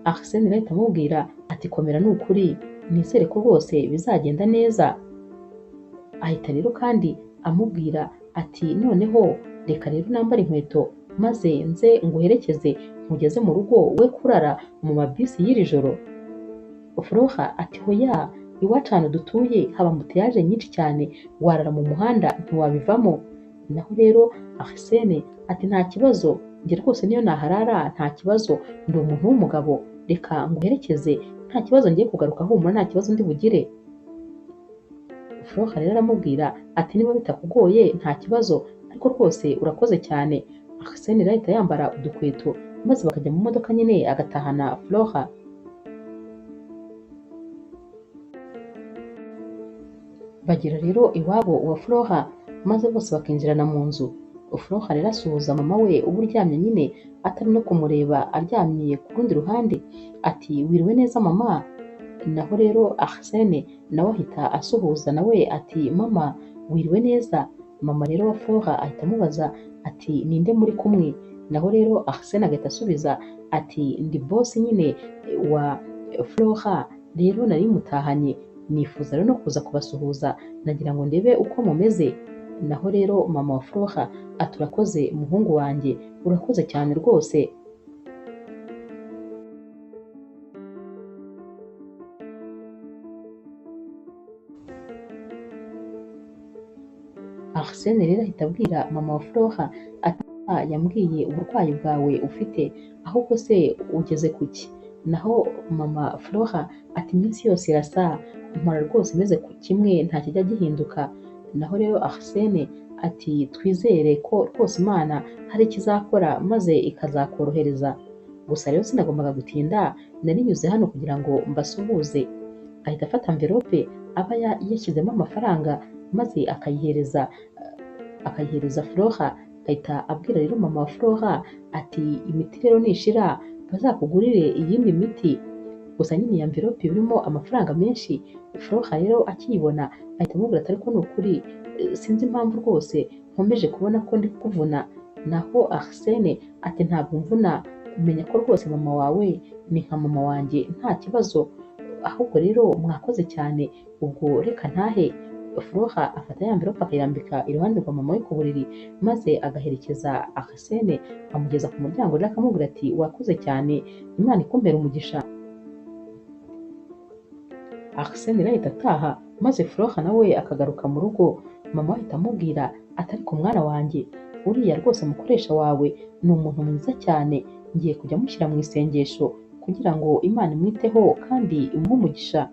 Arsene rero ahita amubwira ati komera ni ukuri, nizere ko rwose bizagenda neza. Ahita rero kandi amubwira ati noneho reka rero nambare inkweto maze nze nguherekeze nkugeze mu rugo, we kurara mu mabisi y'iri joro. Flora ati hoya, iwacu ahantu dutuye haba ambutiyaje nyinshi cyane, warara mu muhanda ntiwabivamo. Naho rero Arsene ati nta kibazo, njye rwose niyo naharara nta kibazo, ndi umuntu w'umugabo, reka nguherekeze nta kibazo, ngiye kugaruka humura nta kibazo ndi bugire. Flora rero aramubwira ati niba bitakugoye nta kibazo, ariko rwose urakoze cyane. Arsene rero ahita yambara udukweto maze bakajya mu modoka nyine agatahana Flora. Bagera rero iwabo wa Flora maze bose bakinjirana mu nzu. Flora rero asuhuza mama we uba uryamye nyine atari no kumureba, aryamye ku rundi ruhande, ati wiriwe neza mama. Naho rero Arsene nawe ahita asuhuza nawe ati mama wiriwe neza. Mama rero wa Flora ahita amubaza ati ninde muri kumwe? Naho rero Arsene agahita asubiza ati ndi bosi nyine wa Flora, rero nari mutahanye, nifuza rero no kuza kubasuhuza nagira ngo ndebe uko mumeze. Naho rero mama wa Flora ati urakoze muhungu wanjye, urakoze cyane rwose. Arsene rero ahita abwira mama wa Flora ati yambwiye uburwayi bwawe ufite, ahubwo se ugeze kuki? Naho mama Flora ati iminsi yose irasa, mpora rwose meze ku kimwe nta kijya gihinduka. Naho rero Arsene ati twizere ko rwose Imana hari ikizakora maze ikazakorohereza. Gusa rero sinagombaga gutinda, narinyuze hano kugira ngo mbasuhuze. Ahita afata envelope aba yashyizemo amafaranga maze akayihereza Flora. Ahita abwira rero mama wa Flora ati imiti rero nishira bazakugurire iyindi miti. Gusa nyine iyi envelope irimo amafaranga menshi. Flora rero akiyibona ahita amubwira ati ariko ni ukuri sinzi impamvu rwose nkomeje kubona ko ndi kukuvuna. Naho Arsene ati ntabwo mvuna, menya ko rwose mama wawe ni nka mama wanjye nta kibazo, ahubwo rero mwakoze cyane, ubwo reka ntahe. Flora afata ya envelope akayirambika iruhande rwa mama we ku buriri, maze agaherekeza Arsene amugeza ku muryango, rero akamubwira ati wakoze cyane, Imana ikumpere umugisha. Arsene ahita ataha maze Flora nawe akagaruka mu rugo. Mama ahita amubwira ati ariko mwana wanjye uriya rwose mukoresha wawe ni umuntu mwiza cyane, ngiye kujya mushyira mu isengesho kugira ngo Imana imwiteho kandi imuhe umugisha.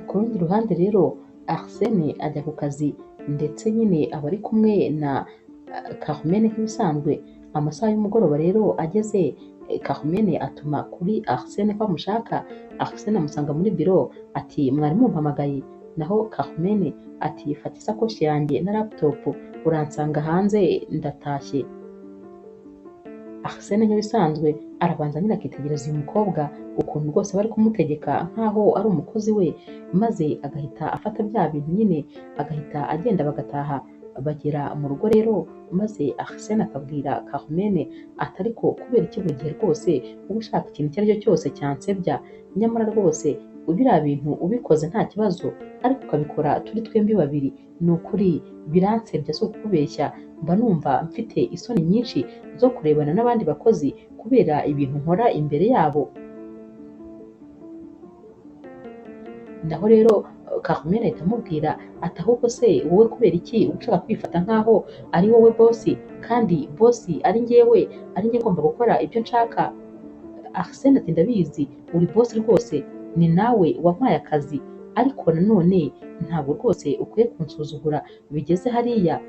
Ku rundi ruhande rero Arsene ajya ku kazi ndetse nyine aba ari kumwe na Carmen nk'ibisanzwe. Amasaha y'umugoroba rero ageze, Carmen atuma kuri Arsene ko amushaka. Arsene amusanga muri biro ati mwari mumpamagaye? Naho Carmen ati fata isakoshi yanjye na laptop uransanga hanze ndatashye. Arsene nk'ibisanzwe arabanza nyine akitegereza uyu mukobwa ukuntu rwose bari kumutegeka nk'aho ari umukozi we, maze agahita afata bya bintu nyine agahita agenda bagataha. Bagera mu rugo rero maze Arsene akabwira Carmen ati ariko kubera iki buri gihe rwose uba ushaka ikintu icyo ari cyo cyose cyansebya, nyamara rwose biriya bintu ubikoze nta kibazo ariko ukabikora turi twembi babiri, ni ukuri biransebya si ukukubeshya, mba numva mfite isoni nyinshi zo kurebana n'abandi bakozi kubera ibintu nkora imbere yabo. Naho rero Carmen ahita amubwira ati ahubwo se wowe kubera iki uba ushaka kwifata nk'aho ari wowe bosi kandi bosi ari njyewe, ari njye ngomba gukora ibyo nshaka. Arsene ati ndabizi uri bosi rwose, ni nawe wampaye akazi, ariko nanone ntabwo rwose ukwiye kunsuzugura bigeze hariya.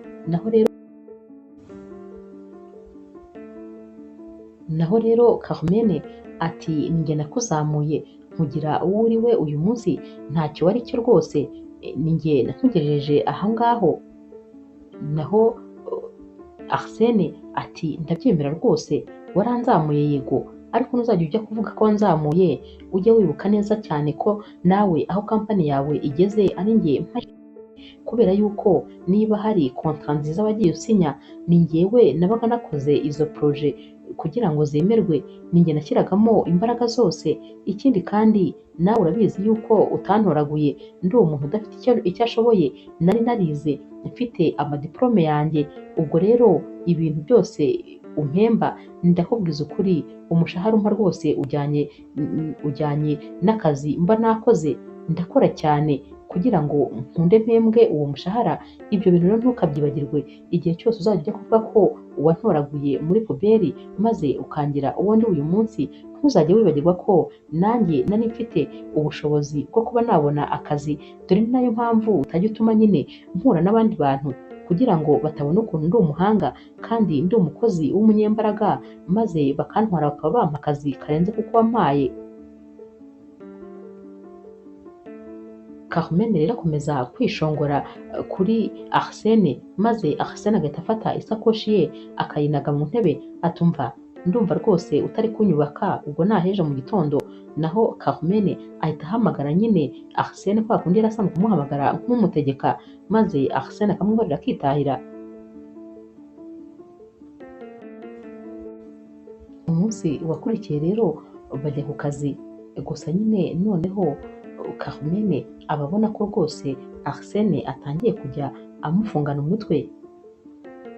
Naho rero Carmen ati njye nakuzamuye nkugira uwo uri we uyu munsi, ntacyo wari cyo rwose, ni njye nakugejeje aho ngaho. Naho Arsene ati ndabyemera rwose waranzamuye yego, ariko ntuzajya ujya kuvuga ko wanzamuye, ujye wibuka neza cyane ko nawe aho kampani yawe igeze ari njye mpari, kubera yuko niba hari kontra nziza wagiye usinya ni njyewe nabaga nakoze izo proje kugira ngo zemerwe, ni njye nashyiragamo imbaraga zose. Ikindi kandi nawe urabizi yuko utantoraguye, ndi umuntu udafite icyo ashoboye, nari narize mfite amadiplome yanjye, ubwo rero ibintu byose umpemba ndakubwiza ukuri umushahara umpa rwose ujyanye n'akazi mba nakoze, ndakora cyane kugira ngo nkunde mpembwe uwo mushahara. Ibyo bintu rero ntukabyibagirwe igihe cyose uzajya ujya kuvuga ko wantoraguye muri puberi maze ukangira uwo ndi uyu munsi, ntuzajye wibagirwa ko nanjye nari mfite ubushobozi bwo kuba nabona akazi. Dore ni nayo mpamvu utajya utuma nyine mpura n'abandi bantu kugira ngo batabona ukuntu ndi umuhanga kandi ndi umukozi w'umunyembaraga, maze bakantwara bakaba bampa akazi karenze kuko wampaye. Carmen rero akomeza kwishongora kuri Arsene, maze Arsene agahita afata isakoshi ye akayinaga mu ntebe atumva ndumva rwose utari kunyubaka, ubwo naheje mu gitondo. Naho Carmen ahita ahamagara nyine Arsene kwa kundi yari asanzwe kumuhamagara nk'umutegeka, maze Arsene akamwihorera akitahira. Umunsi wakurikiye rero bajya ku kazi, gusa nyine noneho Carmen aba abona ko rwose Arsene atangiye kujya amufungana umutwe.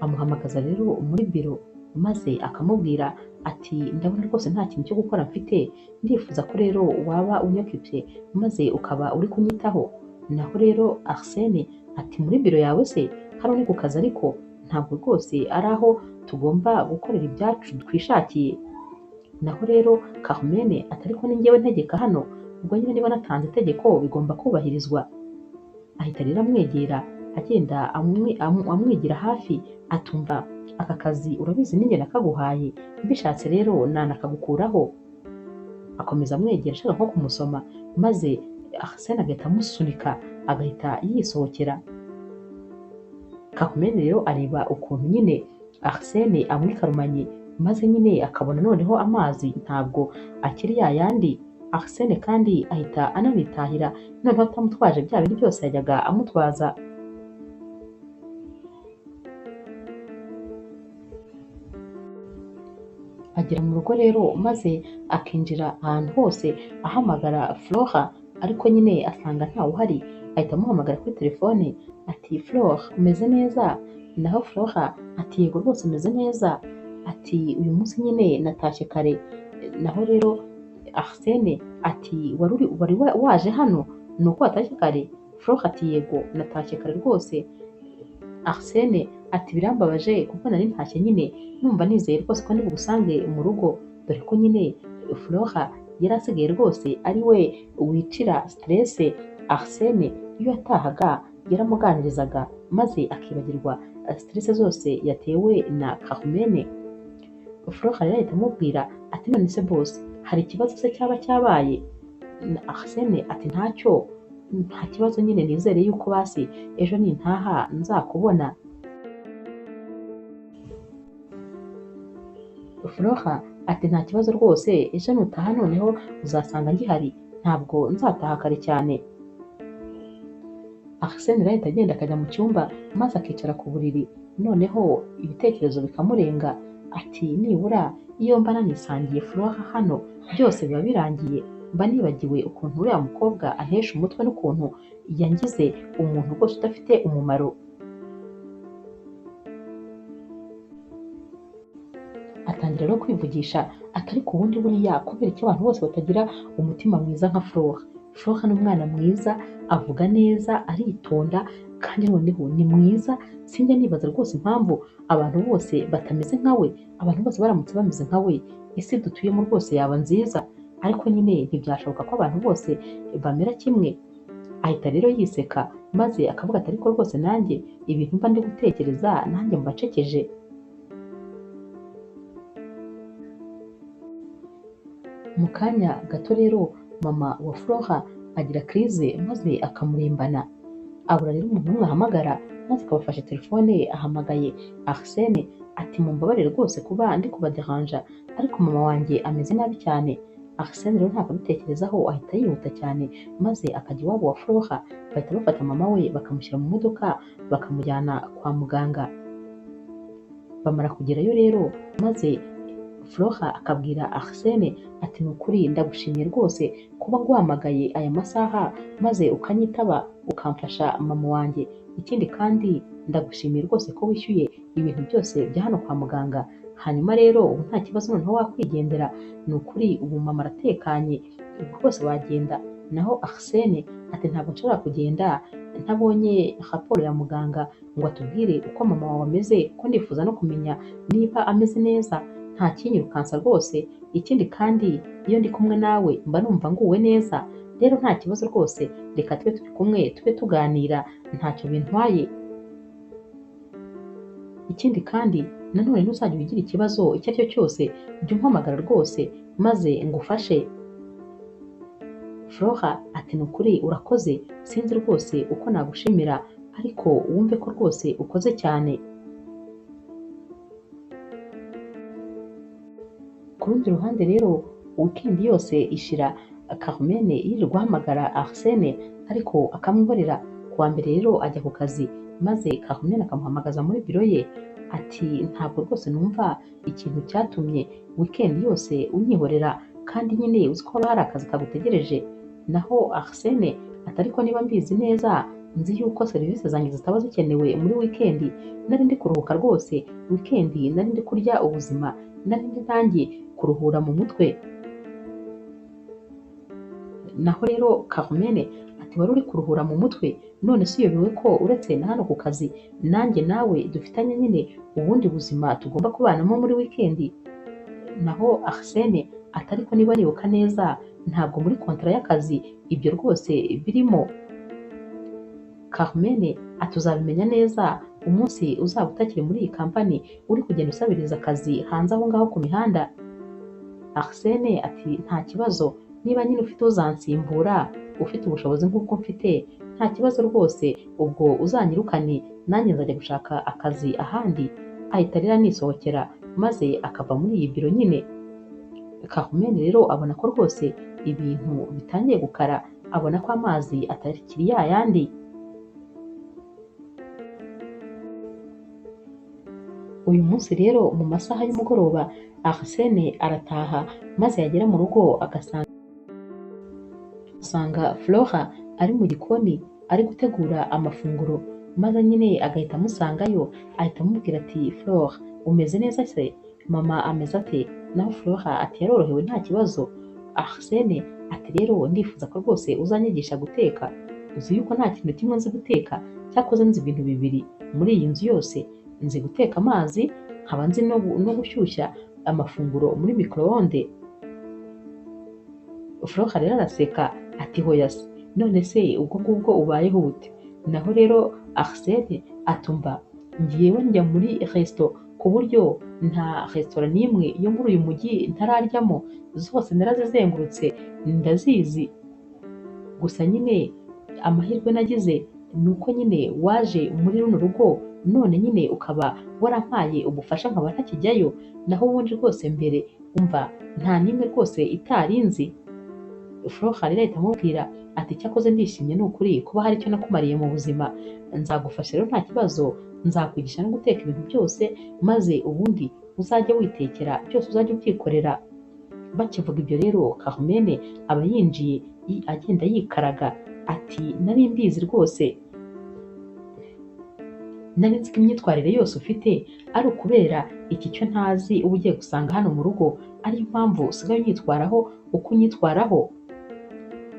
Amuhamagaza rero muri biro maze akamubwira ati ndabona rwose nta kintu cyo gukora mfite, ndifuza ko rero waba unyokipye maze ukaba uri kunyitaho. Naho rero Arsene ati muri biro yawe se hano ni ku kazi, ariko ntabwo rwose ari aho tugomba gukorera ibyacu twishakiye. Naho rero Carmen ati ariko ni njyewe ntegeka hano, ubwo nyine niba natanze itegeko bigomba kubahirizwa. Ahita rero amwegera agenda amwigira hafi atumva aka kazi urabizi ninjye nakaguhaye, mbishatse rero nanakagukuraho. Akomeza amwegera ashaka nko kumusoma, maze Arsene agahita amusunika agahita yisohokera. Carmen rero areba ukuntu nyine Arsene amwikarumanye, maze nyine akabona noneho amazi ntabwo akiri yayandi. Arsene kandi ahita ananitahira noneho atamutwaje bya bindi byose yajyaga amutwaza. Agera mu rugo rero maze akinjira ahantu hose ahamagara Flora, ariko nyine asanga ntawe uhari. Ahita amuhamagara kuri telefone ati Flora umeze neza? Naho Flora ati yego rwose umeze neza. ati uyu munsi nyine natashye kare. Naho rero Arsene ati wari waje hano ni uko watashye kare? Flora ati yego natashye kare rwose. Arsene ati birambabaje kuko nari ntashye nyine numva nizeye rwose ko ndi bugusange mu rugo, dore ko nyine Flora yari asigaye rwose ari we wicira stress Arsene. Iyo yatahaga yaramuganirizaga maze akibagirwa stress zose yatewe na Carmen. Flora rero ahita amubwira ati none se boss hari ikibazo se cyaba cyabaye? Arsene ati ntacyo, nta kibazo nyine, nizere yuko basi ejo nintaha nzakubona. Flora ati nta kibazo rwose, ejo nutaha noneho uzasanga ngihari, ntabwo nzataha kare cyane. Arsene rero ahita agenda akajya mu cyumba maze akicara ku buriri, noneho ibitekerezo bikamurenga ati nibura iyo mba nanisangiye Flora hano byose biba birangiye, mba nibagiwe ukuntu uriya mukobwa antesha umutwe n'ukuntu yangize umuntu rwose udafite umumaro. Atangira no kwivugisha atari ku wundi buriya kubera icyo abantu bose batagira umutima mwiza nka Flora. Flora ni umwana mwiza, avuga neza, aritonda kandi noneho ni mwiza, sinjya nibaza rwose impamvu abantu bose batameze nka we. Abantu bose baramutse bameze nka we isi dutuyemo rwose yaba nziza, ariko nyine ntibyashoboka ko abantu bose bamera kimwe. Ahita rero yiseka maze akavuga ati ariko rwose nanjye ibintu mba ndi gutekereza nanjye mbacekeje. Mu kanya gato rero mama wa Flora agira crise maze akamurembana, abura rero umuntu umwe ahamagara maze akabafasha telefone, ahamagaye Arsene ati mumbabarire rwose kuba ndi kubaderanja ariko mama wanjye ameze nabi cyane. Arsene rero ntabwo abitekerezaho ahita yihuta cyane maze akajya iwabo wa Flora, bahita bafata mama we bakamushyira mu modoka bakamujyana kwa muganga. Bamara kugerayo rero maze Flora akabwira Arsene ati ni ukuri ndagushimiye rwose kuba nguhamagaye aya masaha maze ukanyitaba ukamfasha mama wanjye, ikindi kandi ndagushimiye rwose ko wishyuye ibintu byose bya hano kwa muganga, hanyuma rero ubu nta kibazo noneho wakwigendera, ni ukuri ubu mama aratekanye ubu rwose wagenda. Naho Arsene ati ntabwo nshobora kugenda ntabonye raporo ya muganga ngo atubwire uko mama wawe ameze, ko ndifuza no kumenya niba ameze neza, nta kinyirukansa rwose, ikindi kandi iyo ndi kumwe nawe mba numva nguwe neza, rero nta kibazo rwose reka tube turi kumwe tube tuganira ntacyo bintwaye. Ikindi kandi nanone ntuzajya ugira ikibazo icyo ari cyo cyose jya umpamagara rwose maze ngufashe. Flora ati ni ukuri urakoze, sinzi rwose uko nagushimira ariko wumve ko rwose ukoze cyane. Ku rundi ruhande rero weekend yose ishira Carmen yirirwa ahamagara Arsene ariko akamwihorera. Kuwa mbere rero ajya ku kazi maze Carmen akamuhamagaza muri biro ye ati ntabwo rwose numva ikintu cyatumye weekend yose unyihorera kandi nyine uzi ko haba hari akazi kagutegereje. Naho Arsene ati ariko niba mbizi neza nzi yuko serivisi zanjye zitaba zikenewe muri weekend, nari ndi kuruhuka rwose weekend, nari ndi kurya ubuzima, nari ndi nanjye kuruhura mu mutwe. Naho rero Carmen ati wari uri kuruhura mu mutwe none si uyobewe ko uretse na hano ku kazi nanjye nawe dufitanye nyine ubundi buzima tugomba kubanamo muri weekend. Naho Arsene ati ariko niba nibuka neza ntabwo muri kontara y'akazi ibyo rwose birimo. Carmen ati uzabimenya neza umunsi uzaba utakiri muri iyi kampani uri kugenda usabiriza akazi hanze aho ngaho ku mihanda. Arsene ati nta kibazo niba nyine ufite uzansimbura ufite ubushobozi nk'ubwo mfite nta kibazo rwose, ubwo uzanyirukane nanjye nzajya gushaka akazi ahandi. Ahita rero anisohokera maze akava muri iyi biro nyine. Carmen rero abona ko rwose ibintu bitangiye gukara, abona ko amazi atakiri ya yandi. Uyu munsi rero mu masaha y'umugoroba Arsene arataha maze yagera mu rugo agasanga Flora ari mu gikoni ari gutegura amafunguro, maze nyine agahita amusangayo ahita amubwira ati Flora umeze neza se? Mama ameze ate? Naho Flora ati yarorohewe nta kibazo. Arsene ati rero ndifuza ko rwose uzanyigisha guteka, uzi yuko nta kintu kimwe nzi guteka, cyakoze nzi ibintu bibiri muri iyi nzu yose, nzi guteka amazi nkaba nzi no gushyushya amafunguro muri micro-onde. Flora rero araseka ati hoya se, none se ubwo ngubwo ubayeho ute? Naho rero Arsene atumva ngewe njya muri resto ku buryo nta resitora n'imwe yo muri uyu mujyi ntararyamo, zose narazizengurutse ndazizi, gusa nyine amahirwe nagize ni uko nyine waje muri runo rugo none nyine ukaba warampaye ubufasha nkaba ntakijyayo, naho ubundi rwose mbere umva nta n'imwe rwose itarinzi. Flora rero ahita amubwira ati cyakoze ndishimye ni ukuri kuba hari icyo nakumariye mu buzima, nzagufasha rero nta kibazo, nzakwigisha no guteka ibintu byose maze ubundi uzajya witekera byose uzajya ubyikorera. Bakivuga ibyo rero Carmen aba yinjiye agenda yikaraga ati nari mbizi rwose, nari nzi ko imyitwarire yose ufite ari ukubera iki cyo ntazi uba ugiye gusanga hano mu rugo, ariyo mpamvu usigaye unyitwaraho uko unyitwaraho.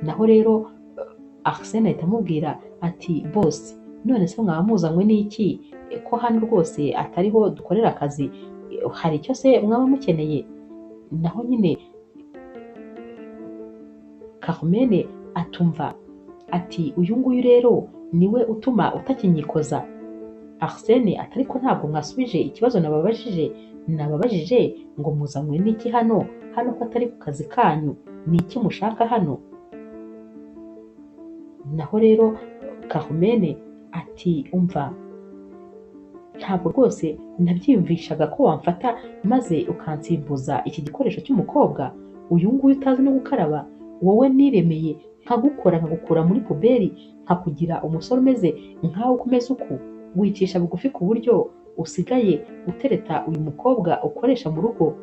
Naho rero Arsene ahita amubwira ati boss, none se mwaba muzanywe n'iki ko hano rwose atariho dukorera akazi, hari icyo se mwaba mukeneye? Naho nyine Carmen atumva ati uyu nguyu rero niwe utuma utakinyikoza. Arsene ati ariko ntabwo mwasubije ikibazo nababajije, nababajije ngo muzanywe n'iki hano, hano ko atari ku kazi kanyu, ni iki mushaka hano? Naho rero Carmen ati umva ntabwo rwose nabyiyumvishaga ko wamfata maze ukansimbuza iki gikoresho cy'umukobwa, uyu nguyu utazi no gukaraba, wowe niremeye nkagukora nkagukura muri puberi nkakugira umusore umeze nkawe uko umeze uku, wicisha bugufi ku buryo usigaye utereta uyu mukobwa ukoresha mu rugo.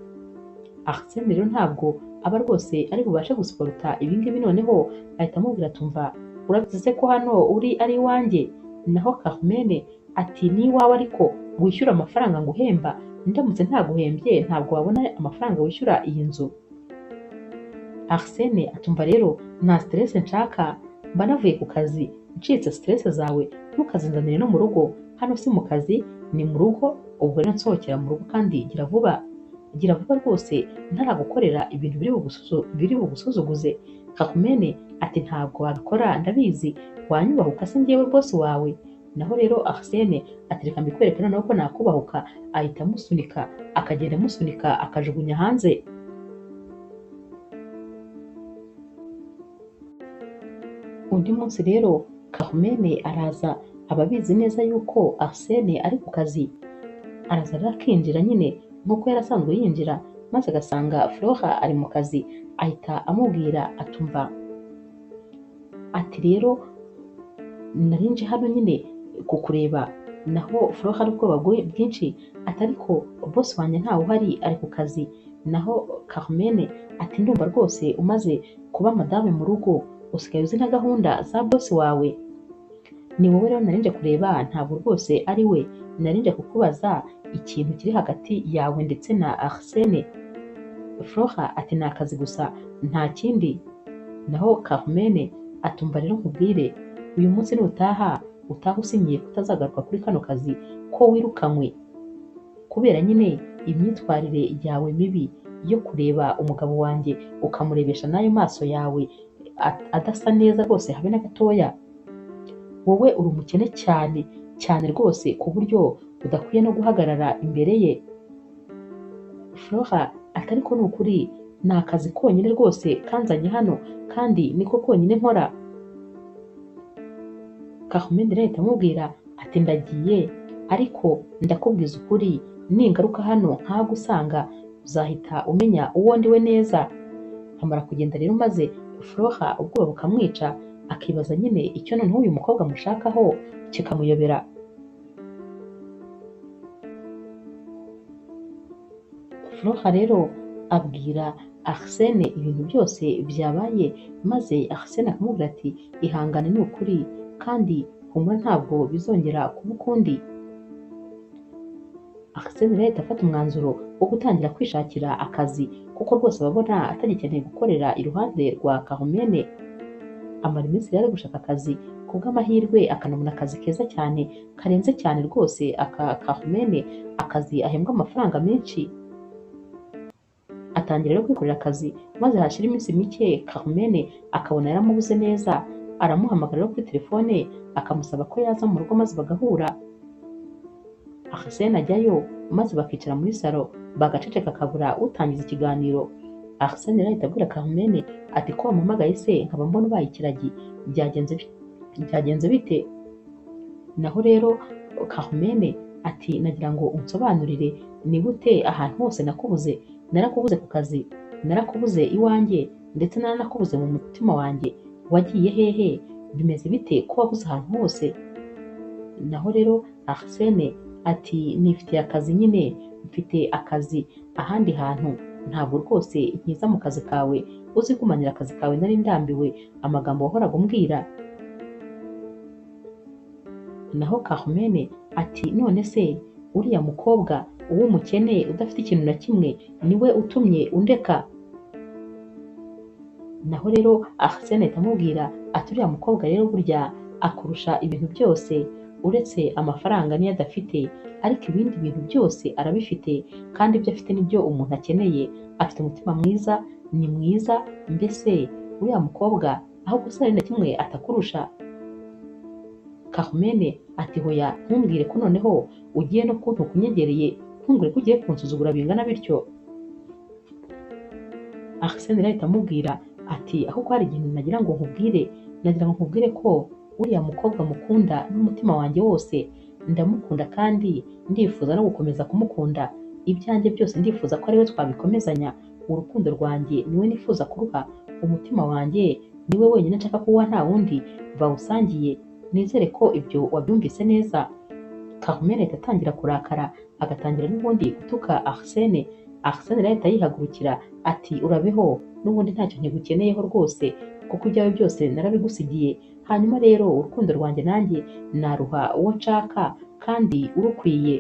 Arsene rero ntabwo aba rwose ari bubashe gusiporuta ibi ngibi, noneho ahita amubwira tumva urabizi ko hano uri ari iwanjye. Naho Carmen ati ni iwawe ariko wishyura amafaranga nguhemba, ndamutse ntaguhembye ntabwo wabona amafaranga wishyura iyi nzu. Arsene atumva rero nta stress nshaka, mba navuye ku kazi ncitse stress zawe ntukazinzanire no mu rugo, hano si mu kazi ni mu rugo, ubwo rero nsohokera mu rugo kandi gira vuba, gira vuba rwose ntaragukorera ibintu biri bugusuzuguze. Carmen ati ntabwo wabikora ndabizi, wanyubahuka se njyewe boss wawe? Naho rero Arsene ati reka mbikwereke noneho ko nakubahuka, ahita amusunika akagenda amusunika akajugunya hanze. Undi munsi rero Carmen araza aba abizi neza yuko Arsene ari ku kazi, araza rero akinjira nyine nk'uko yari asanzwe yinjira, maze agasanga Flora ari mu kazi, ahita amubwira atumva ati rero nari nje hano nyine kukureba. Naho Flora ari ubwoba bwinshi ati ariko boss wanjye ntawe uhari ari ku kazi. Naho Carmen ati ndumva rwose umaze kuba madame mu rugo, usigaye uzi na gahunda za boss wawe, ni wowe rero nari nje kureba, ntabwo rwose ari we, nari nje kukubaza ikintu kiri hagati yawe ndetse na Arsene. Flora ati ni akazi gusa nta kindi. Naho Carmen atumva rero nkubwire, uyu munsi nutaha utaha usinyiye kutazagaruka kuri kano kazi ko wirukanywe kubera nyine imyitwarire yawe mibi yo kureba umugabo wanjye ukamurebesha n'ayo maso yawe adasa neza rwose habe na gatoya. Wowe uri umukene cyane cyane rwose ku buryo udakwiye no guhagarara imbere ye. Flora ati ariko ni ukuri ni akazi konyine rwose kanzanye hano kandi niko konyine nkora. Carmen rero ahita amubwira ati ndagiye ariko ndakubwiza ukuri ningaruka hano nkagusanga uzahita umenya uwo ndiwe neza. Amara kugenda rero maze Flora ubwoba bukamwica, akibaza nyine icyo noneho uyu mukobwa amushakaho kikamuyobera. Flora rero abwira Arsene ibintu byose byabaye, maze Arsene akamubwira ati ihangane ni ukuri kandi humura ntabwo bizongera kuba ukundi. Arsene rero ahita afata umwanzuro wo gutangira kwishakira akazi kuko rwose ababona atagikeneye gukorera iruhande rwa Carmen. Amara iminsi rero ari gushaka akazi, ku bw'amahirwe akanabona akazi keza cyane karenze cyane rwose aka Carmen, akazi ahembwa amafaranga menshi. Atangira rero kwikorera akazi, maze hashira iminsi mike Carmen akabona yaramubuze neza, aramuhamagara rero kuri telefone akamusaba ko yaza mu rugo maze bagahura. Arsene ajyayo maze bakicara muri salo bagaceceka akabura utangiza ikiganiro. Arsene rero ahita abwira Carmen ati ko wampamagaye se nkaba mbona ubaye ikiragi byagenze bite? Naho rero Carmen ati nagira ngo unsobanurire ni gute ahantu hose nakubuze, narakubuze ku kazi, narakubuze iwanjye, ndetse naranakubuze mu mutima wanjye, wagiye hehe? Bimeze bite ko wabuze ahantu hose? Naho rero Arsene ati nifitiye akazi nyine, mfite akazi ahandi hantu, ntabwo rwose nkiza mu kazi kawe, uzigumanira akazi kawe, nari ndambiwe amagambo wahoraga umbwira. Naho Carmen ati none se uriya mukobwa uw'umukene udafite ikintu na kimwe niwe utumye undeka? Naho rero Arsene ahita amubwira ati uriya mukobwa rero burya akurusha ibintu byose, uretse amafaranga niyo adafite, ariko ibindi bintu byose arabifite, kandi ibyo afite nibyo umuntu akeneye, afite umutima mwiza, ni mwiza, mbese uriya mukobwa aho gusa hari na kimwe atakurusha. Carmen ati hoya ntumbwire ko noneho ugiye no kuntuka unyegereye, ntumbwire ko ugiye kunsuzugura bingana bityo. Arsene rero ahita amubwira ati ahubwo hari ikintu nagira ngo nkubwire, nagira ngo nkubwire ko uriya mukobwa mukunda n'umutima wanjye wose, ndamukunda kandi ndifuza no gukomeza kumukunda, ibyanjye byose ndifuza ko ariwe twabikomezanya, urukundo rwanjye niwe nifuza kuruha, umutima wanjye niwe wenyine nshaka kuwuha nta wundi bawusangiye, nizere ko ibyo wabyumvise neza. Carmen ahita atangira kurakara, agatangira n'ubundi gutuka Arsene. Arsene rero ahita yihagurukira ati urabeho n'ubundi ntacyo nkigukeneyeho rwose, kuko ibyawe byose narabigusigiye, hanyuma rero urukundo rwanjye nanjye naruha uwo nshaka kandi urukwiye.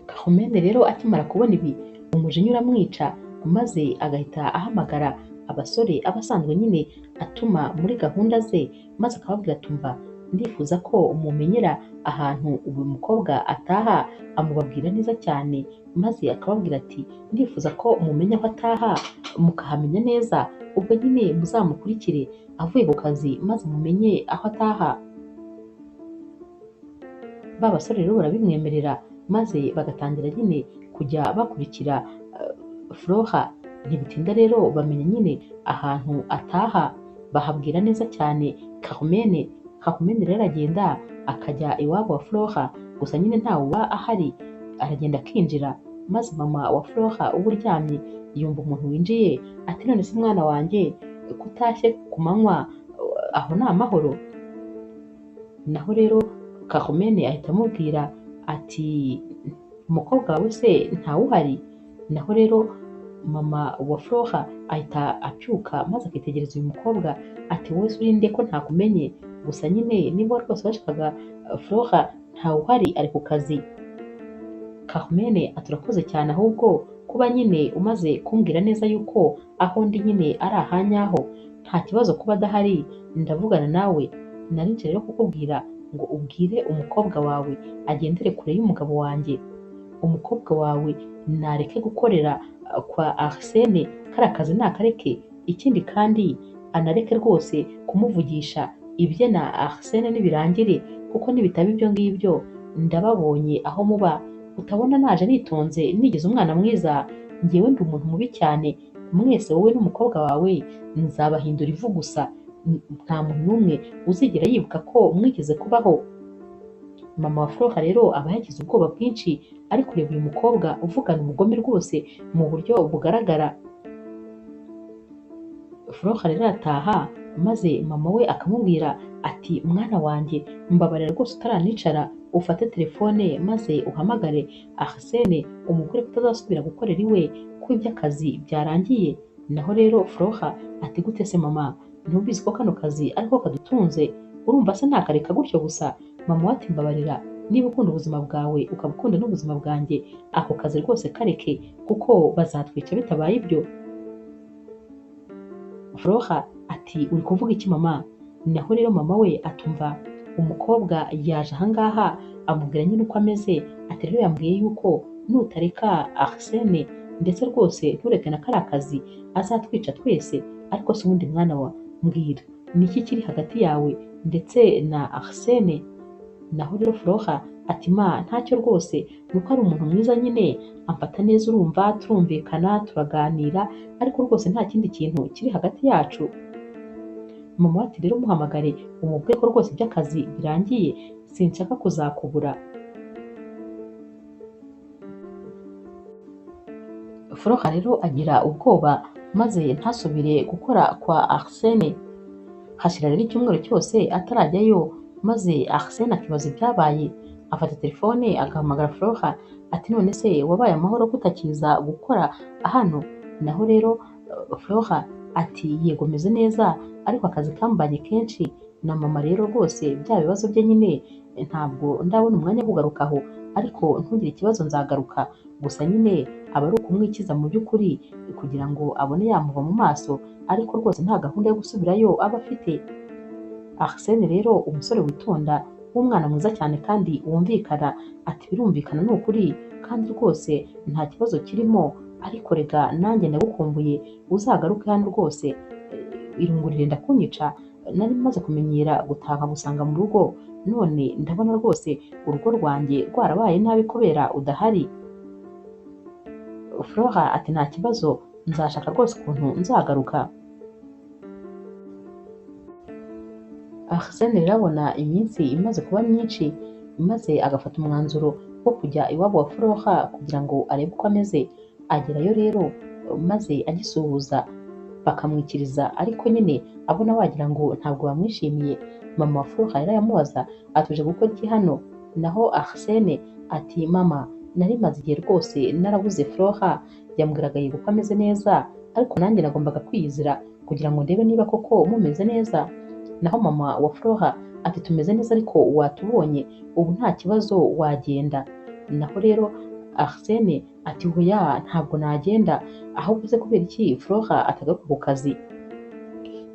Carmen rero akimara kubona ibi umujinya uramwica, maze agahita ahamagara abasore aba asanzwe nyine atuma muri gahunda ze, maze akababwira ati umva ndifuza ko mumenyera ahantu uyu mukobwa ataha, amubabwira neza cyane, maze akababwira ati ndifuza ko mumenya aho ataha mukahamenya neza, ubwo nyine muzamukurikire avuye ku kazi maze mumenye aho ataha. Ba basore rero barabimwemerera, maze bagatangira nyine kujya bakurikira Flora. Ntibitinda rero bamenya nyine ahantu ataha, bahabwira neza cyane Carmen. Carmen rero aragenda akajya iwabo wa Flora, gusa nyine ntawe uba ahari, aragenda akinjira, maze mama wa Flora uba uryamye yumva umuntu winjiye ati none se mwana wanjye kutashye ku manywa aho ni amahoro? Naho rero Carmen ahita amubwira ati umukobwa wawe se ntawuhari? Naho rero mama wa Flora ahita abyuka maze akitegereza uyu mukobwa ati wowe se urinde ko ntakumenye? Gusa nyine niba rwose washakaga Flora ntawuhari ari ku kazi. Carmen ati urakoze cyane ahubwo kuba nyine umaze kumbwira neza yuko aho ndi nyine ari ahanyaho, nta kibazo kuba adahari, ndavugana nawe, nari nje rero kukubwira ngo ubwire umukobwa wawe agendere kure y'umugabo wanjye, umukobwa wawe nareke gukorera kwa Arsene, kariya kazi nakareke, ikindi kandi anareke rwose kumuvugisha ibye na Arsene nibirangire, kuko nibitaba ibyo ngibyo ndababonye aho muba, utabona naje nitonze nigize umwana mwiza, njyewe ndi umuntu mubi cyane, mwese wowe n'umukobwa wawe nzabahindura ivu gusa, nta muntu n'umwe uzigera yibuka ko mwigeze kubaho. Mama wa Flora rero aba yagize ubwoba bwinshi ari kureba uyu mukobwa uvugana ubugome rwose mu buryo bugaragara. Flora rero arataha, maze mama we akamubwira ati mwana wanjye mbabarira rwose utaranicara ufate telefone maze uhamagare Arsene umubwire ko utazasubira gukorera iwe ko iby'akazi byarangiye. Naho rero Flora ati gute se mama, ntubizi ko kano kazi ariko kadutunze, Urumva se nakareka gutyo gusa? Mama we ati mbabarira, niba ukunda ubuzima bwawe ukaba ukunda n'ubuzima bwanjye, ako kazi rwose kareke kuko bazatwica bitabaye ibyo. Flora ati uri kuvuga iki mama? Naho rero mama we atumva umukobwa yaje ahangaha amubwira nyine uko ameze, ati rero yambwiye yuko nutareka Arsene ndetse rwose ntureke na kariya kazi azatwica twese. Ariko se ubundi mwana wa mbwira ni iki kiri hagati yawe ndetse na Arsene? Naho rero Flora ati ma ntacyo rwose, nuko ari umuntu mwiza nyine amfata neza, urumva turumvikana turaganira, ariko rwose nta kindi kintu kiri hagati yacu. Mama we ati rero muhamagare umubwire ko rwose iby'akazi birangiye, sinshaka kuzakubura. Flora rero agira ubwoba maze ntasubire gukora kwa Arsene. Hashira rero icyumweru cyose atarajyayo, maze Arsene akibaza ibyabaye, afata telefone agahamagara Flora ati none se wabaye amahoro kutakiza gukora hano? Naho rero Flora ati yego meze neza, ariko akazi kambanye kenshi na mama rero rwose bya bibazo bye nyine ntabwo ndabona umwanya wo kugaruka aho, ariko ntugire ikibazo nzagaruka. Gusa nyine aba ari ukumwikiza mu by'ukuri kugira ngo abone yamuva mu maso, ariko rwose nta gahunda yo gusubirayo aba afite. Arsene rero umusore witonda w'umwana mwiza cyane kandi wumvikana, ati birumvikana ni ukuri kandi rwose nta kibazo kirimo, ariko rega nanjye ndagukumbuye, uzagaruke hano rwose, irungu rirenda kunyica, nari maze kumenyera gutaha nkagusanga mu rugo, none ndabona rwose urugo rwanjye rwarabaye nabi kubera udahari. Flora ati nta kibazo, nzashaka rwose ukuntu nzagaruka. Arsene rero abona iminsi imaze kuba myinshi, maze agafata umwanzuro wo kujya iwabo wa Flora kugira ngo arebe uko ameze. Agerayo rero maze agisuhuza bakamwikiriza, ariko nyine abona wagira ngo ntabwo bamwishimiye. Mama wa Flora rero aramubaza atuje gukora iki hano? Naho Arsene ati mama nari maze igihe rwose narabuze Flora, yambwiraga yego ko ameze neza, ariko nanjye nagombaga kwiyizira kugira ngo ndebe niba koko mumeze neza. Naho mama wa Flora ati tumeze neza ariko watubonye, ubu nta kibazo wagenda. Naho rero Arsene ati hoya ntabwo nagenda, ahubwo uze kubera iki Flora atagaruka ku kazi?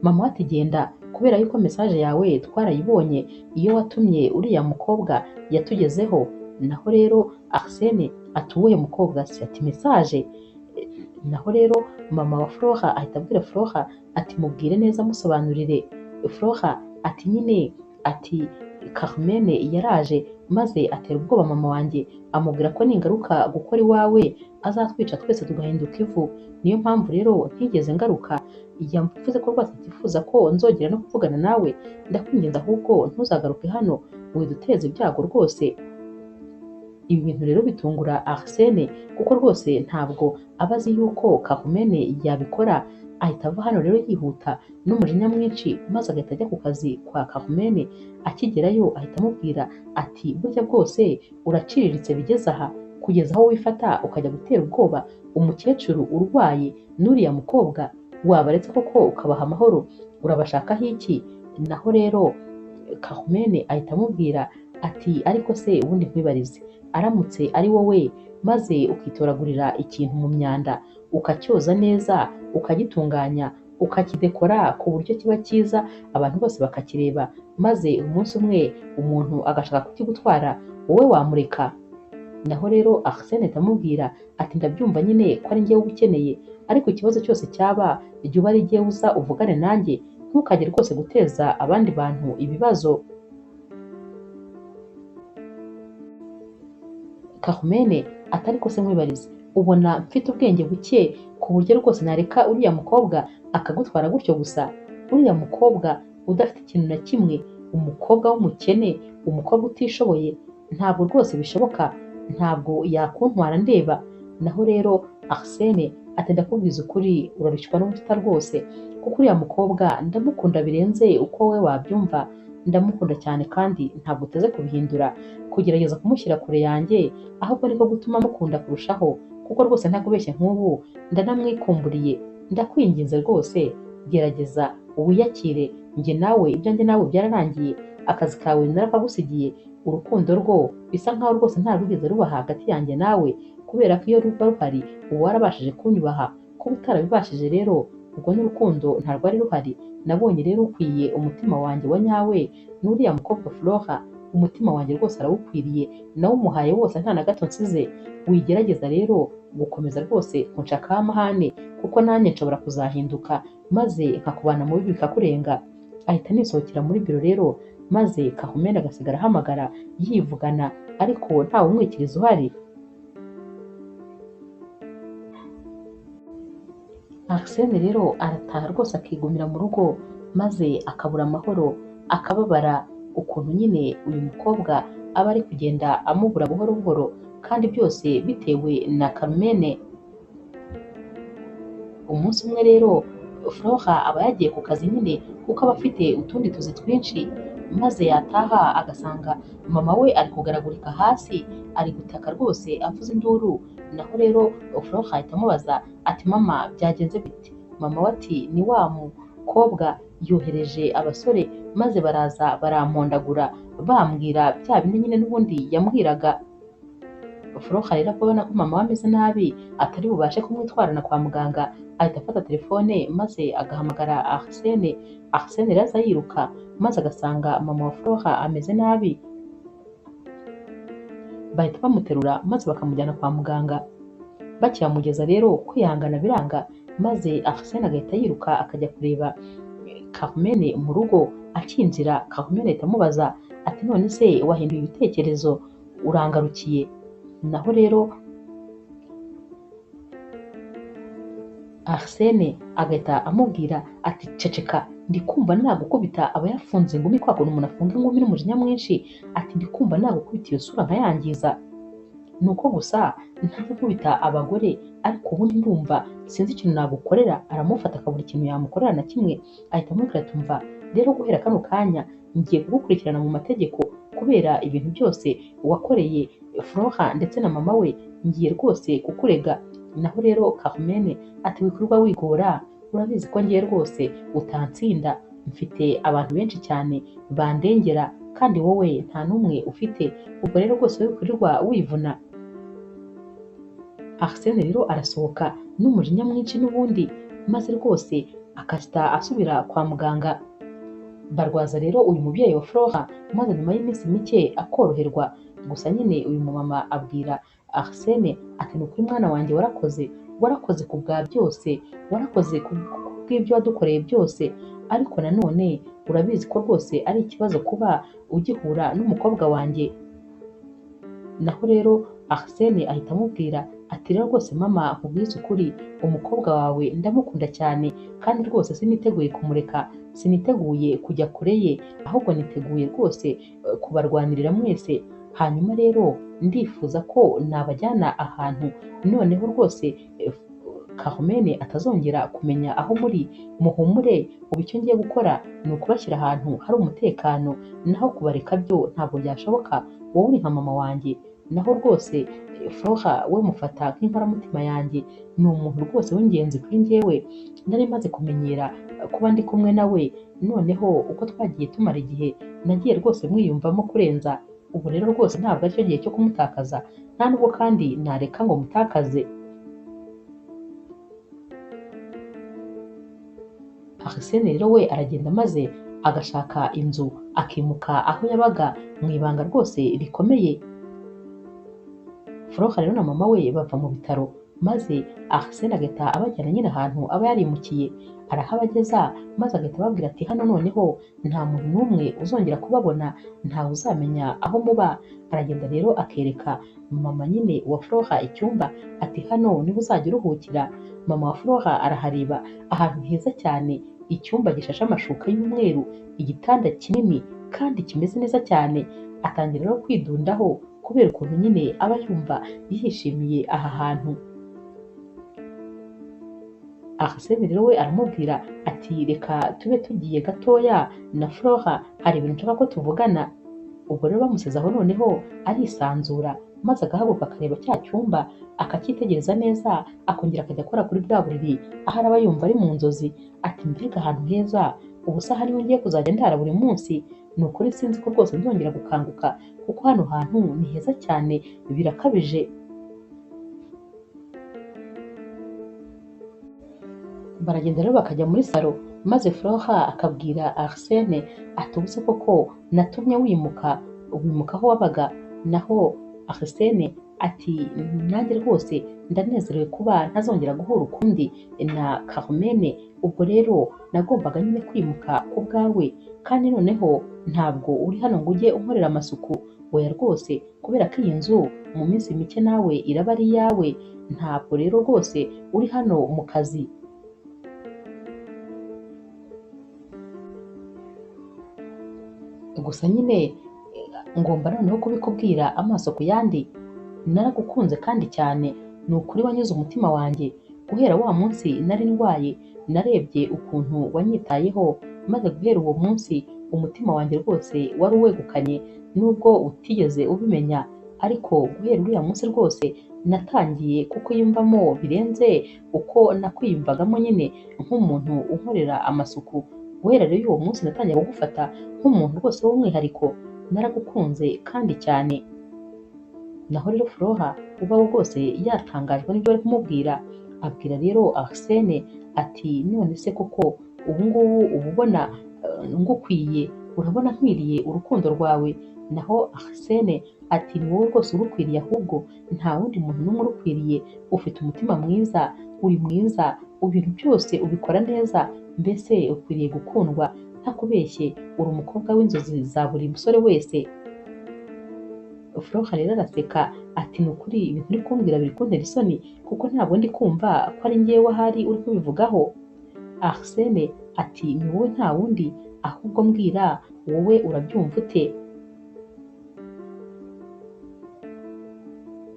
Mama we ati genda kubera yuko message yawe twarayibonye, iyo watumye uriya mukobwa yatugezeho. Naho rero Arsene ati uwuhe mukobwa se? Ati message. Naho rero mama wa Flora ahita abwira Flora ati mubwire neza musobanurire. Flora ati nyine ati Carmen yaraje maze atera ubwoba mama wanjye, amubwira ko ningaruka gukora iwawe azatwica twese tugahinduka ivu, niyo mpamvu rero ntigeze ngaruka, yavuze ko rwose atifuza ko nzongera no kuvugana nawe, ndakwinginze ahubwo ntuzagaruke hano widuteze ibyago rwose. Ibi bintu rero bitungura Arsene kuko rwose ntabwo aba azi yuko Carmen yabikora. Ahita ava hano rero yihuta n'umujinya mwinshi, maze agahita ajya ku kazi kwa Carmen. Akigerayo ahita amubwira ati burya bwose uraciriritse bigeze aha, kugeza aho wifata ukajya gutera ubwoba umukecuru urwaye n'uriya mukobwa, wabaretse koko ukabaha amahoro, urabashakaho iki? Naho rero Carmen ahita amubwira ati ariko se ubundi nkwibarize, aramutse ari wowe maze ukitoragurira ikintu mu myanda ukacyoza neza ukagitunganya ukakidekora ku buryo kiba cyiza abantu bose bakakireba, maze umunsi umwe umuntu agashaka kukigutwara, wowe wamureka? Naho rero Arsene ahita amubwira ati ndabyumva nyine ko ari njyewe uba ukeneye, ariko ikibazo cyose cyaba jya uba ari jyewe uza uvugane nanjye, ntukajye rwose guteza abandi bantu ibibazo. Carmen ati ariko se nkwibarize, ubona mfite ubwenge buke ku buryo rwose nareka uriya mukobwa akagutwara gutyo gusa? Uriya mukobwa udafite ikintu na kimwe, umukobwa w'umukene, umukobwa utishoboye, ntabwo rwose bishoboka, ntabwo yakuntwara ndeba. Naho rero Arsene ati ndakubwiza ukuri urarushywa n'ubusa rwose, kuko uriya mukobwa ndamukunda birenze uko wowe wabyumva, ndamukunda cyane kandi ntabwo uteze kubihindura, kugerageza kumushyira kure yanjye ahubwo niko gutuma mukunda kurushaho, kuko rwose ntakubeshya nk'ubu ndanamwikumburiye, ndakwinginze rwose gerageza wiyakire Njye nawe ibyanjye nawe byararangiye, akazi kawe narakagusigiye, urukundo rwo bisa nkaho rwose nta rwigeze ruba hagati yanjye nawe, kubera ko iyo ruba ruhari uba warabashije kunyubaha, kuba utarabibashije rero ubwo n'urukundo ntarwari ruhari. Nabonye rero ukwiye umutima wanjye wa nyawe n'uriya mukobwa Flora, umutima wanjye rwose arawukwiriye, nawumuhaye wose nta na gato nsize. Wigerageza rero gukomeza rwose kunshakaho amahane, kuko nanjye nshobora kuzahinduka maze nkakubana mubi bikakurenga. Ahita anisohokera muri biro rero, maze Carmen agasigara ahamagara yivugana, ariko ntawe umwikiriza uhari. Arsene rero arataha rwose akigumira mu rugo, maze akabura amahoro, akababara ukuntu nyine uyu mukobwa aba ari kugenda amubura buhoro buhoro, kandi byose bitewe na Carmen. Umunsi umwe rero Flora aba yagiye ku kazi nyine, kuko aba afite utundi tuzi twinshi, maze yataha agasanga mama we ari kugaragurika hasi, ari gutaka rwose avuza induru. Naho rero Flora ahita amubaza ati mama byagenze bite? Mama we ati ni wa mukobwa yohereje abasore maze baraza barampondagura bambwira bya bindi nyine n'ubundi yambwiraga. Flora rero abona ko mama we ameze nabi atari bubashe kumwitwarana kwa muganga, ahita afata telefone maze agahamagara Arsene. Arsene rero aza yiruka maze agasanga mama wa Flora ameze nabi, bahita bamuterura maze bakamujyana kwa muganga. Bakiyamugeza rero kwihangana biranga, maze Arsene agahita yiruka akajya kureba Carmen mu rugo. Akinjira Carmen ahita amubaza ati none se wahinduye ibitekerezo urangarukiye? Naho rero Arsene agahita amubwira ati ceceka, ndi kumva nagukubita. Aba yafunze ingumi, kwa kuntu umuntu afunga ingumi n'umujinya mwinshi, ati ndi kumva nagukubita iyo sura nkayangiza, nuko gusa ntajya abagore, ariko ubundi ndumva sinzi ikintu nagukorera. Aramufata akabura ikintu yamukorera na kimwe, ahita amubwira ati umva rero guhera kano kanya ngiye kugukurikirana mu mategeko kubera ibintu byose wakoreye Flora ndetse na mama we, ngiye rwose kukurega. Naho rero Carmen ati wikorwa wigora, urabizi ko ngiye rwose utansinda, mfite abantu benshi cyane bandengera kandi wowe nta n'umwe ufite, ubwo rero rwose wikwirirwa wivuna. Arsene rero arasohoka n'umujinya mwinshi n'ubundi, maze rwose akahita asubira kwa muganga. Barwaza rero uyu mubyeyi wa Flora, maze nyuma y'iminsi mike akoroherwa. Gusa nyine uyu mumama abwira Arsene ati ni ukuri mwana wanjye warakoze, warakoze ku bwa byose, warakoze ku bw'ibyo wadukoreye byose, ariko nanone urabizi ko rwose ari ikibazo kuba ugihura n'umukobwa wanjye. Naho rero Arsene ahita amubwira ati rero rwose mama nkubwize ukuri, umukobwa wawe ndamukunda cyane kandi rwose siniteguye kumureka, siniteguye kujya kure ye, ahubwo niteguye rwose kubarwanirira mwese. Hanyuma rero ndifuza ko nabajyana ahantu noneho rwose Carmen atazongera kumenya aho muri, muhumure, ubu icyo ngiye gukora ni ukubashyira ahantu hari umutekano, naho kubareka byo ntabwo byashoboka, wowe uri nka mama wanjye. Naho rwose Flora we mufata nk'inkoramutima yanjye, ni umuntu rwose w'ingenzi kuri njyewe, nari maze kumenyera kuba ndi kumwe nawe, noneho uko twagiye tumara igihe nagiye rwose mwiyumvamo kurenza ubu. Rero rwose ntabwo aricyo gihe cyo kumutakaza, nta nubwo kandi nareka ngo mutakaze. Arsene rero we aragenda maze agashaka inzu akimuka aho yabaga mu ibanga rwose rikomeye. Flora rero na mama we bava mu bitaro, maze Arsene agahita abajyana nyine ahantu aba yarimukiye, arahabageza maze agahita ababwira ati hano noneho nta muntu n'umwe uzongera kubabona, ntawe uzamenya aho muba. Aragenda rero akereka mama nyine wa Flora icyumba, ati hano niho uzajya uruhukira. Mama wa Flora arahareba, ahantu heza cyane, icyumba gishashe amashuka y'umweru, igitanda kinini kandi kimeze neza cyane. Atangira rero kwidundaho kubera ukuntu nyine aba yumva yishimiye aha hantu. Arsene rero we aramubwira ati reka tube tugiye gatoya na Flora, hari ibintu nshaka ko tuvugana. Ubwo rero bamusize aho noneho arisanzura, maze agahaguruka akareba cya cyumba akacyitegereza neza, akongera akajya akora kuri bwa buriri aho araba yumva ari mu nzozi, ati mbega ahantu heza, Ubu saha niho ngiye kuzajya ndara buri munsi, ni ukuri sinzi ko rwose nzongera gukanguka kuko hano hantu ni heza cyane birakabije. Baragenda rero bakajya muri salo, maze Flora akabwira Arsene ati ubuse koko natumye wimuka, wimuka aho wabaga? Naho Arsene ati nanjye rwose ndanezerewe kuba ntazongera guhura ukundi na Carmen, ubwo rero nagombaga nyine kwimuka ku bwawe, kandi noneho ntabwo uri hano ngo ujye unkorera amasuku, oya rwose kubera ko iyi nzu mu minsi mike nawe iraba ari iyawe, ntabwo rero rwose uri hano mu kazi. Gusa nyine ngomba noneho kubikubwira amaso ku yandi, naragukunze kandi cyane, ni ukuri wanyuze umutima wanjye, guhera wa munsi nari ndwaye narebye ukuntu wanyitayeho, maze guhera uwo munsi umutima wanjye rwose wari uwegukanye nubwo utigeze ubimenya, ariko guhera uriya munsi rwose natangiye kukwiyumvamo birenze uko nakwiyumvagamo nyine nk'umuntu unkorera amasuku. Guhera rero uwo munsi natangiye kugufata nk'umuntu rwose w'umwihariko, naragukunze kandi cyane. Naho rero Flora uba rwose yatangajwe n'ibyo bari kumubwira, abwira rero Arsene ati none se koko ubu ngubu uba ubona ngukwiye, urabona nkwiriye urukundo rwawe? Naho Arsene ati ni wowe rwose urukwiriye, ahubwo nta wundi muntu n'umwe urukwiriye, ufite umutima mwiza, uri mwiza, ibintu byose ubikora neza, mbese ukwiriye gukundwa, ntakubeshye uri umukobwa w'inzozi za buri musore wese. Flora rero araseka ati ni ukuri ibintu uri kumbwira biri kuntera isoni kuko ntabwo ndi kumva ko ari njyewe ahari uri kubivugaho. Arsene ati ni wowe nta wundi, ahubwo mbwira wowe urabyumva ute?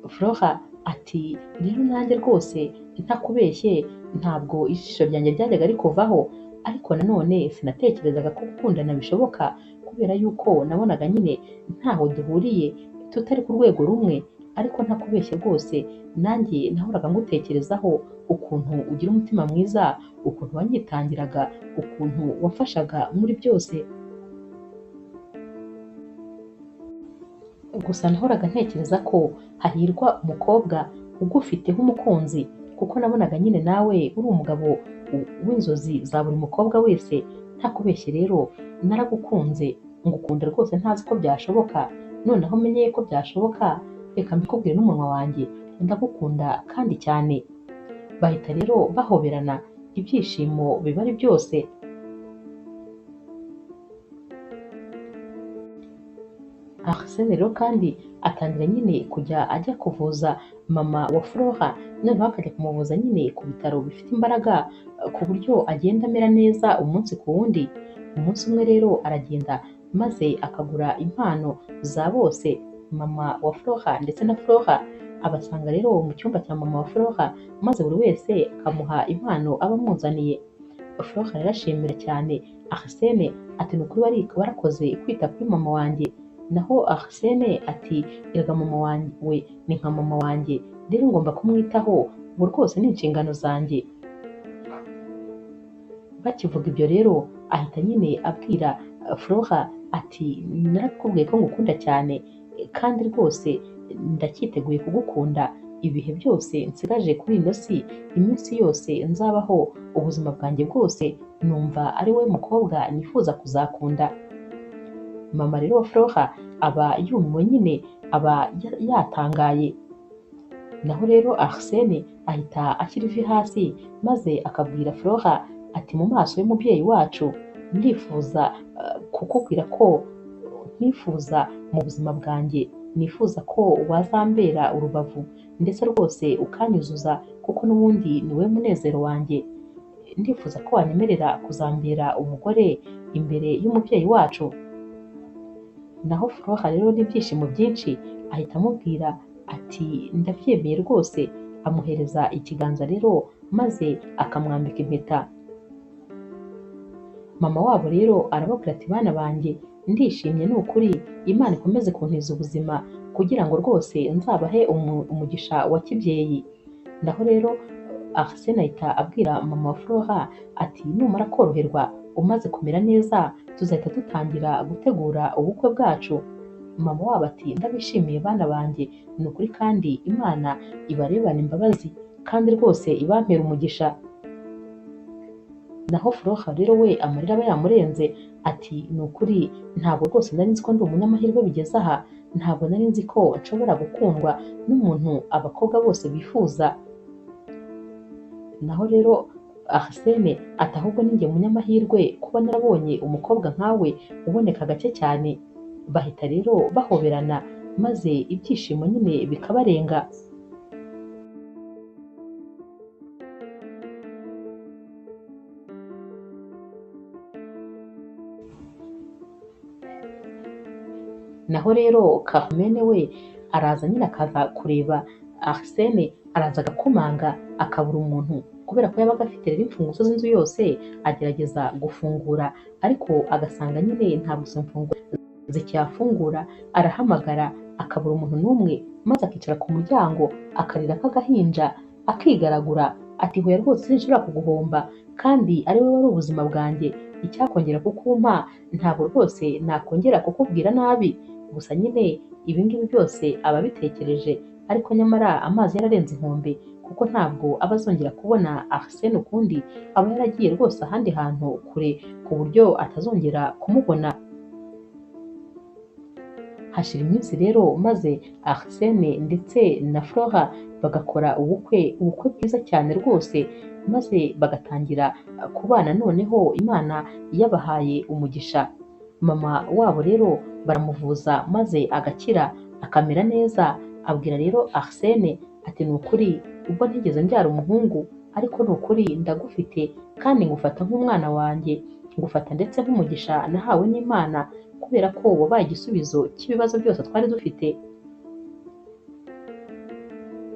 Flora ati rero nanjye rwose ntakubeshye ntabwo ijisho ryanjye ryajyaga rikuvaho, ariko nanone sinatekerezaga ko gukundana bishoboka kubera yuko nabonaga nyine ntaho duhuriye tutari ku rwego rumwe, ariko ntakubeshye rwose nanjye nahoraga ngutekerezaho ukuntu ugira umutima mwiza, ukuntu wanyitangiraga, ukuntu wamfashaga muri byose. Gusa nahoraga ntekereza ko hahirwa umukobwa ugufiteho umukunzi, kuko nabonaga nyine nawe uri umugabo w'inzozi za buri mukobwa wese. Ntakubeshye rero naragukunze, ngukunda rwose ntazi ko byashoboka, noneho menye ko byashoboka reka mbikubwire n'umunwa wanjye, ndagukunda kandi cyane. Bahita rero bahoberana, ibyishimo biba ari byose. Arsene rero kandi atangira nyine kujya ajya kuvuza mama wa Flora, noneho akajya kumuvuza nyine ku bitaro bifite imbaraga ku buryo agenda amera neza umunsi ku wundi. Umunsi umwe rero aragenda maze akagura impano za bose, mama wa Flora ndetse na Flora, abasanga rero mu cyumba cya mama wa Flora, maze buri wese akamuha impano aba amuzaniye. Flora rero ashimira cyane Arsene ati ni ukuri warakoze kwita kuri mama wanjye. Naho Arsene ati erega mama wawe ni nka mama wanjye, rero ngomba kumwitaho, ubu rwose ni inshingano zanjye. Bakivuga ibyo rero ahita nyine abwira Flora ati narakubwiye ko ngukunda cyane kandi rwose ndacyiteguye kugukunda ibihe byose nsigaje kuri ino si, iminsi yose nzabaho, ubuzima bwanjye bwose numva ari wowe mukobwa nifuza kuzakunda. Mama rero wa Flora aba yumiwe nyine, aba yatangaye. Naho rero Arsene ahita ashyira ivi hasi maze akabwira Flora ati mu maso y'umubyeyi wacu ndifuza kukubwira ko nkifuza mu buzima bwanjye, nifuza ko wazambera urubavu ndetse rwose ukanyuzuza kuko n'ubundi ni wowe munezero wanjye, ndifuza ko wanyemerera kuzambera umugore imbere y'umubyeyi wacu. Naho Flora rero n'ibyishimo byinshi ahita amubwira ati ndabyemeye rwose, amuhereza ikiganza rero maze akamwambika impeta. Mama wabo rero arababwira ati bana banjye ndishimye ni ukuri, Imana ikomeze kuntiza ubuzima kugira ngo rwose nzabahe umugisha wa kibyeyi. Naho rero Arsene ahita abwira mama wa Flora ati numara koroherwa Umaze kumera neza tuzahita dutangira gutegura ubukwe bwacu. Mama wabo ati ndabishimiye bana banjye, ni ukuri kandi Imana ibarebane imbabazi kandi rwose ibampera umugisha. Naho Flora rero we amarira aba yamurenze ati ni ukuri ntabwo rwose nari nzi ko ndi umunyamahirwe bigeze aha, ntabwo nari nzi ko nshobora gukundwa n'umuntu abakobwa bose bifuza. Naho rero Arsene ati ahubwo ni njye munyamahirwe kuba narabonye umukobwa nkawe uboneka gake cyane. Bahita rero bahoberana maze ibyishimo nyine bikabarenga. Naho rero Carmen we araza nyine akaza kureba Arsene, araza agakomanga akabura umuntu, kubera ko yabaga afite rero imfunguzo z'inzu yose, agerageza gufungura ariko agasanga nyine ntabwo izo mfunguzo zicyafungura, arahamagara akabura umuntu n'umwe, maze akicara ku muryango akarira nk'agahinja, akigaragura ati hoya rwose sinshobora kuguhomba kandi ari wowe wari ubuzima bwanjye, icyakongera kukumpa ntabwo rwose nakongera kukubwira nabi. Gusa nyine ibi ngibi byose aba abitekereje, ariko nyamara amazi yararenze inkombe, kuko ntabwo aba azongera kubona Arsene ukundi, aba yaragiye rwose ahandi hantu kure ku buryo atazongera kumubona. Hashira iminsi rero maze Arsene ndetse na Flora bagakora ubukwe, ubukwe bwiza cyane rwose, maze bagatangira kubana noneho Imana yabahaye umugisha. Mama wabo rero baramuvuza maze agakira akamera neza. Abwira rero Arsene ati ni ukuri ubwo ntigeze mbyara umuhungu, ariko ni ukuri ndagufite kandi ngufata nk'umwana wanjye, ngufata ndetse nk'umugisha nahawe n'Imana, kubera ko wabaye igisubizo cy'ibibazo byose twari dufite.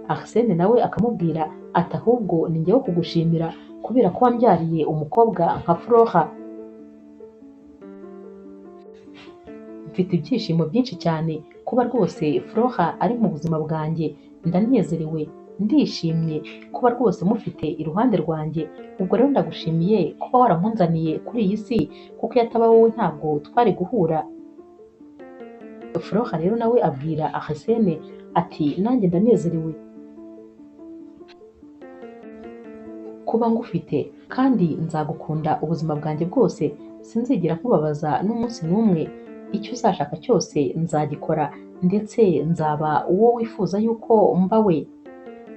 Arsene nawe akamubwira ati ahubwo ni njyewe kugushimira kubera ko wambyariye umukobwa nka Flora. Mfite ibyishimo byinshi cyane kuba rwose Flora ari mu buzima bwanjye, ndanezerewe, ndishimye kuba rwose mufite iruhande rwanjye. Ubwo rero ndagushimiye kuba waramunzaniye kuri iyi si, kuko iyo ataba wowe ntabwo twari guhura. Flora rero nawe abwira Arsene ati nanjye ndanezerewe kuba ngufite kandi nzagukunda ubuzima bwanjye bwose, sinzigera nkubabaza n'umunsi n'umwe, icyo uzashaka cyose nzagikora ndetse nzaba uwo wifuza yuko mba we.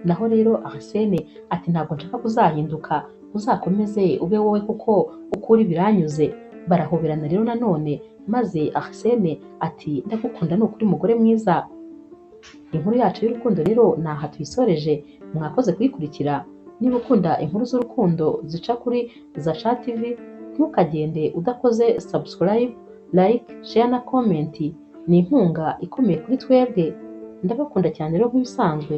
Naho rero Arsene ati ntabwo nshaka kuzahinduka, uzakomeze ube wowe kuko uko uri biranyuze. Barahoberana rero nanone, maze Arsene ati ndagukunda ni ukuri mugore mwiza. Inkuru yacu y'urukundo rero ni aha tuyisoreje, mwakoze kuyikurikira. Niba ukunda inkuru z'urukundo zica kuri Zasha TV, ntukagende udakoze subscribe, like, share na comment. Ni inkunga ikomeye kuri twebwe. Ndabakunda cyane rero nk'ibisanzwe.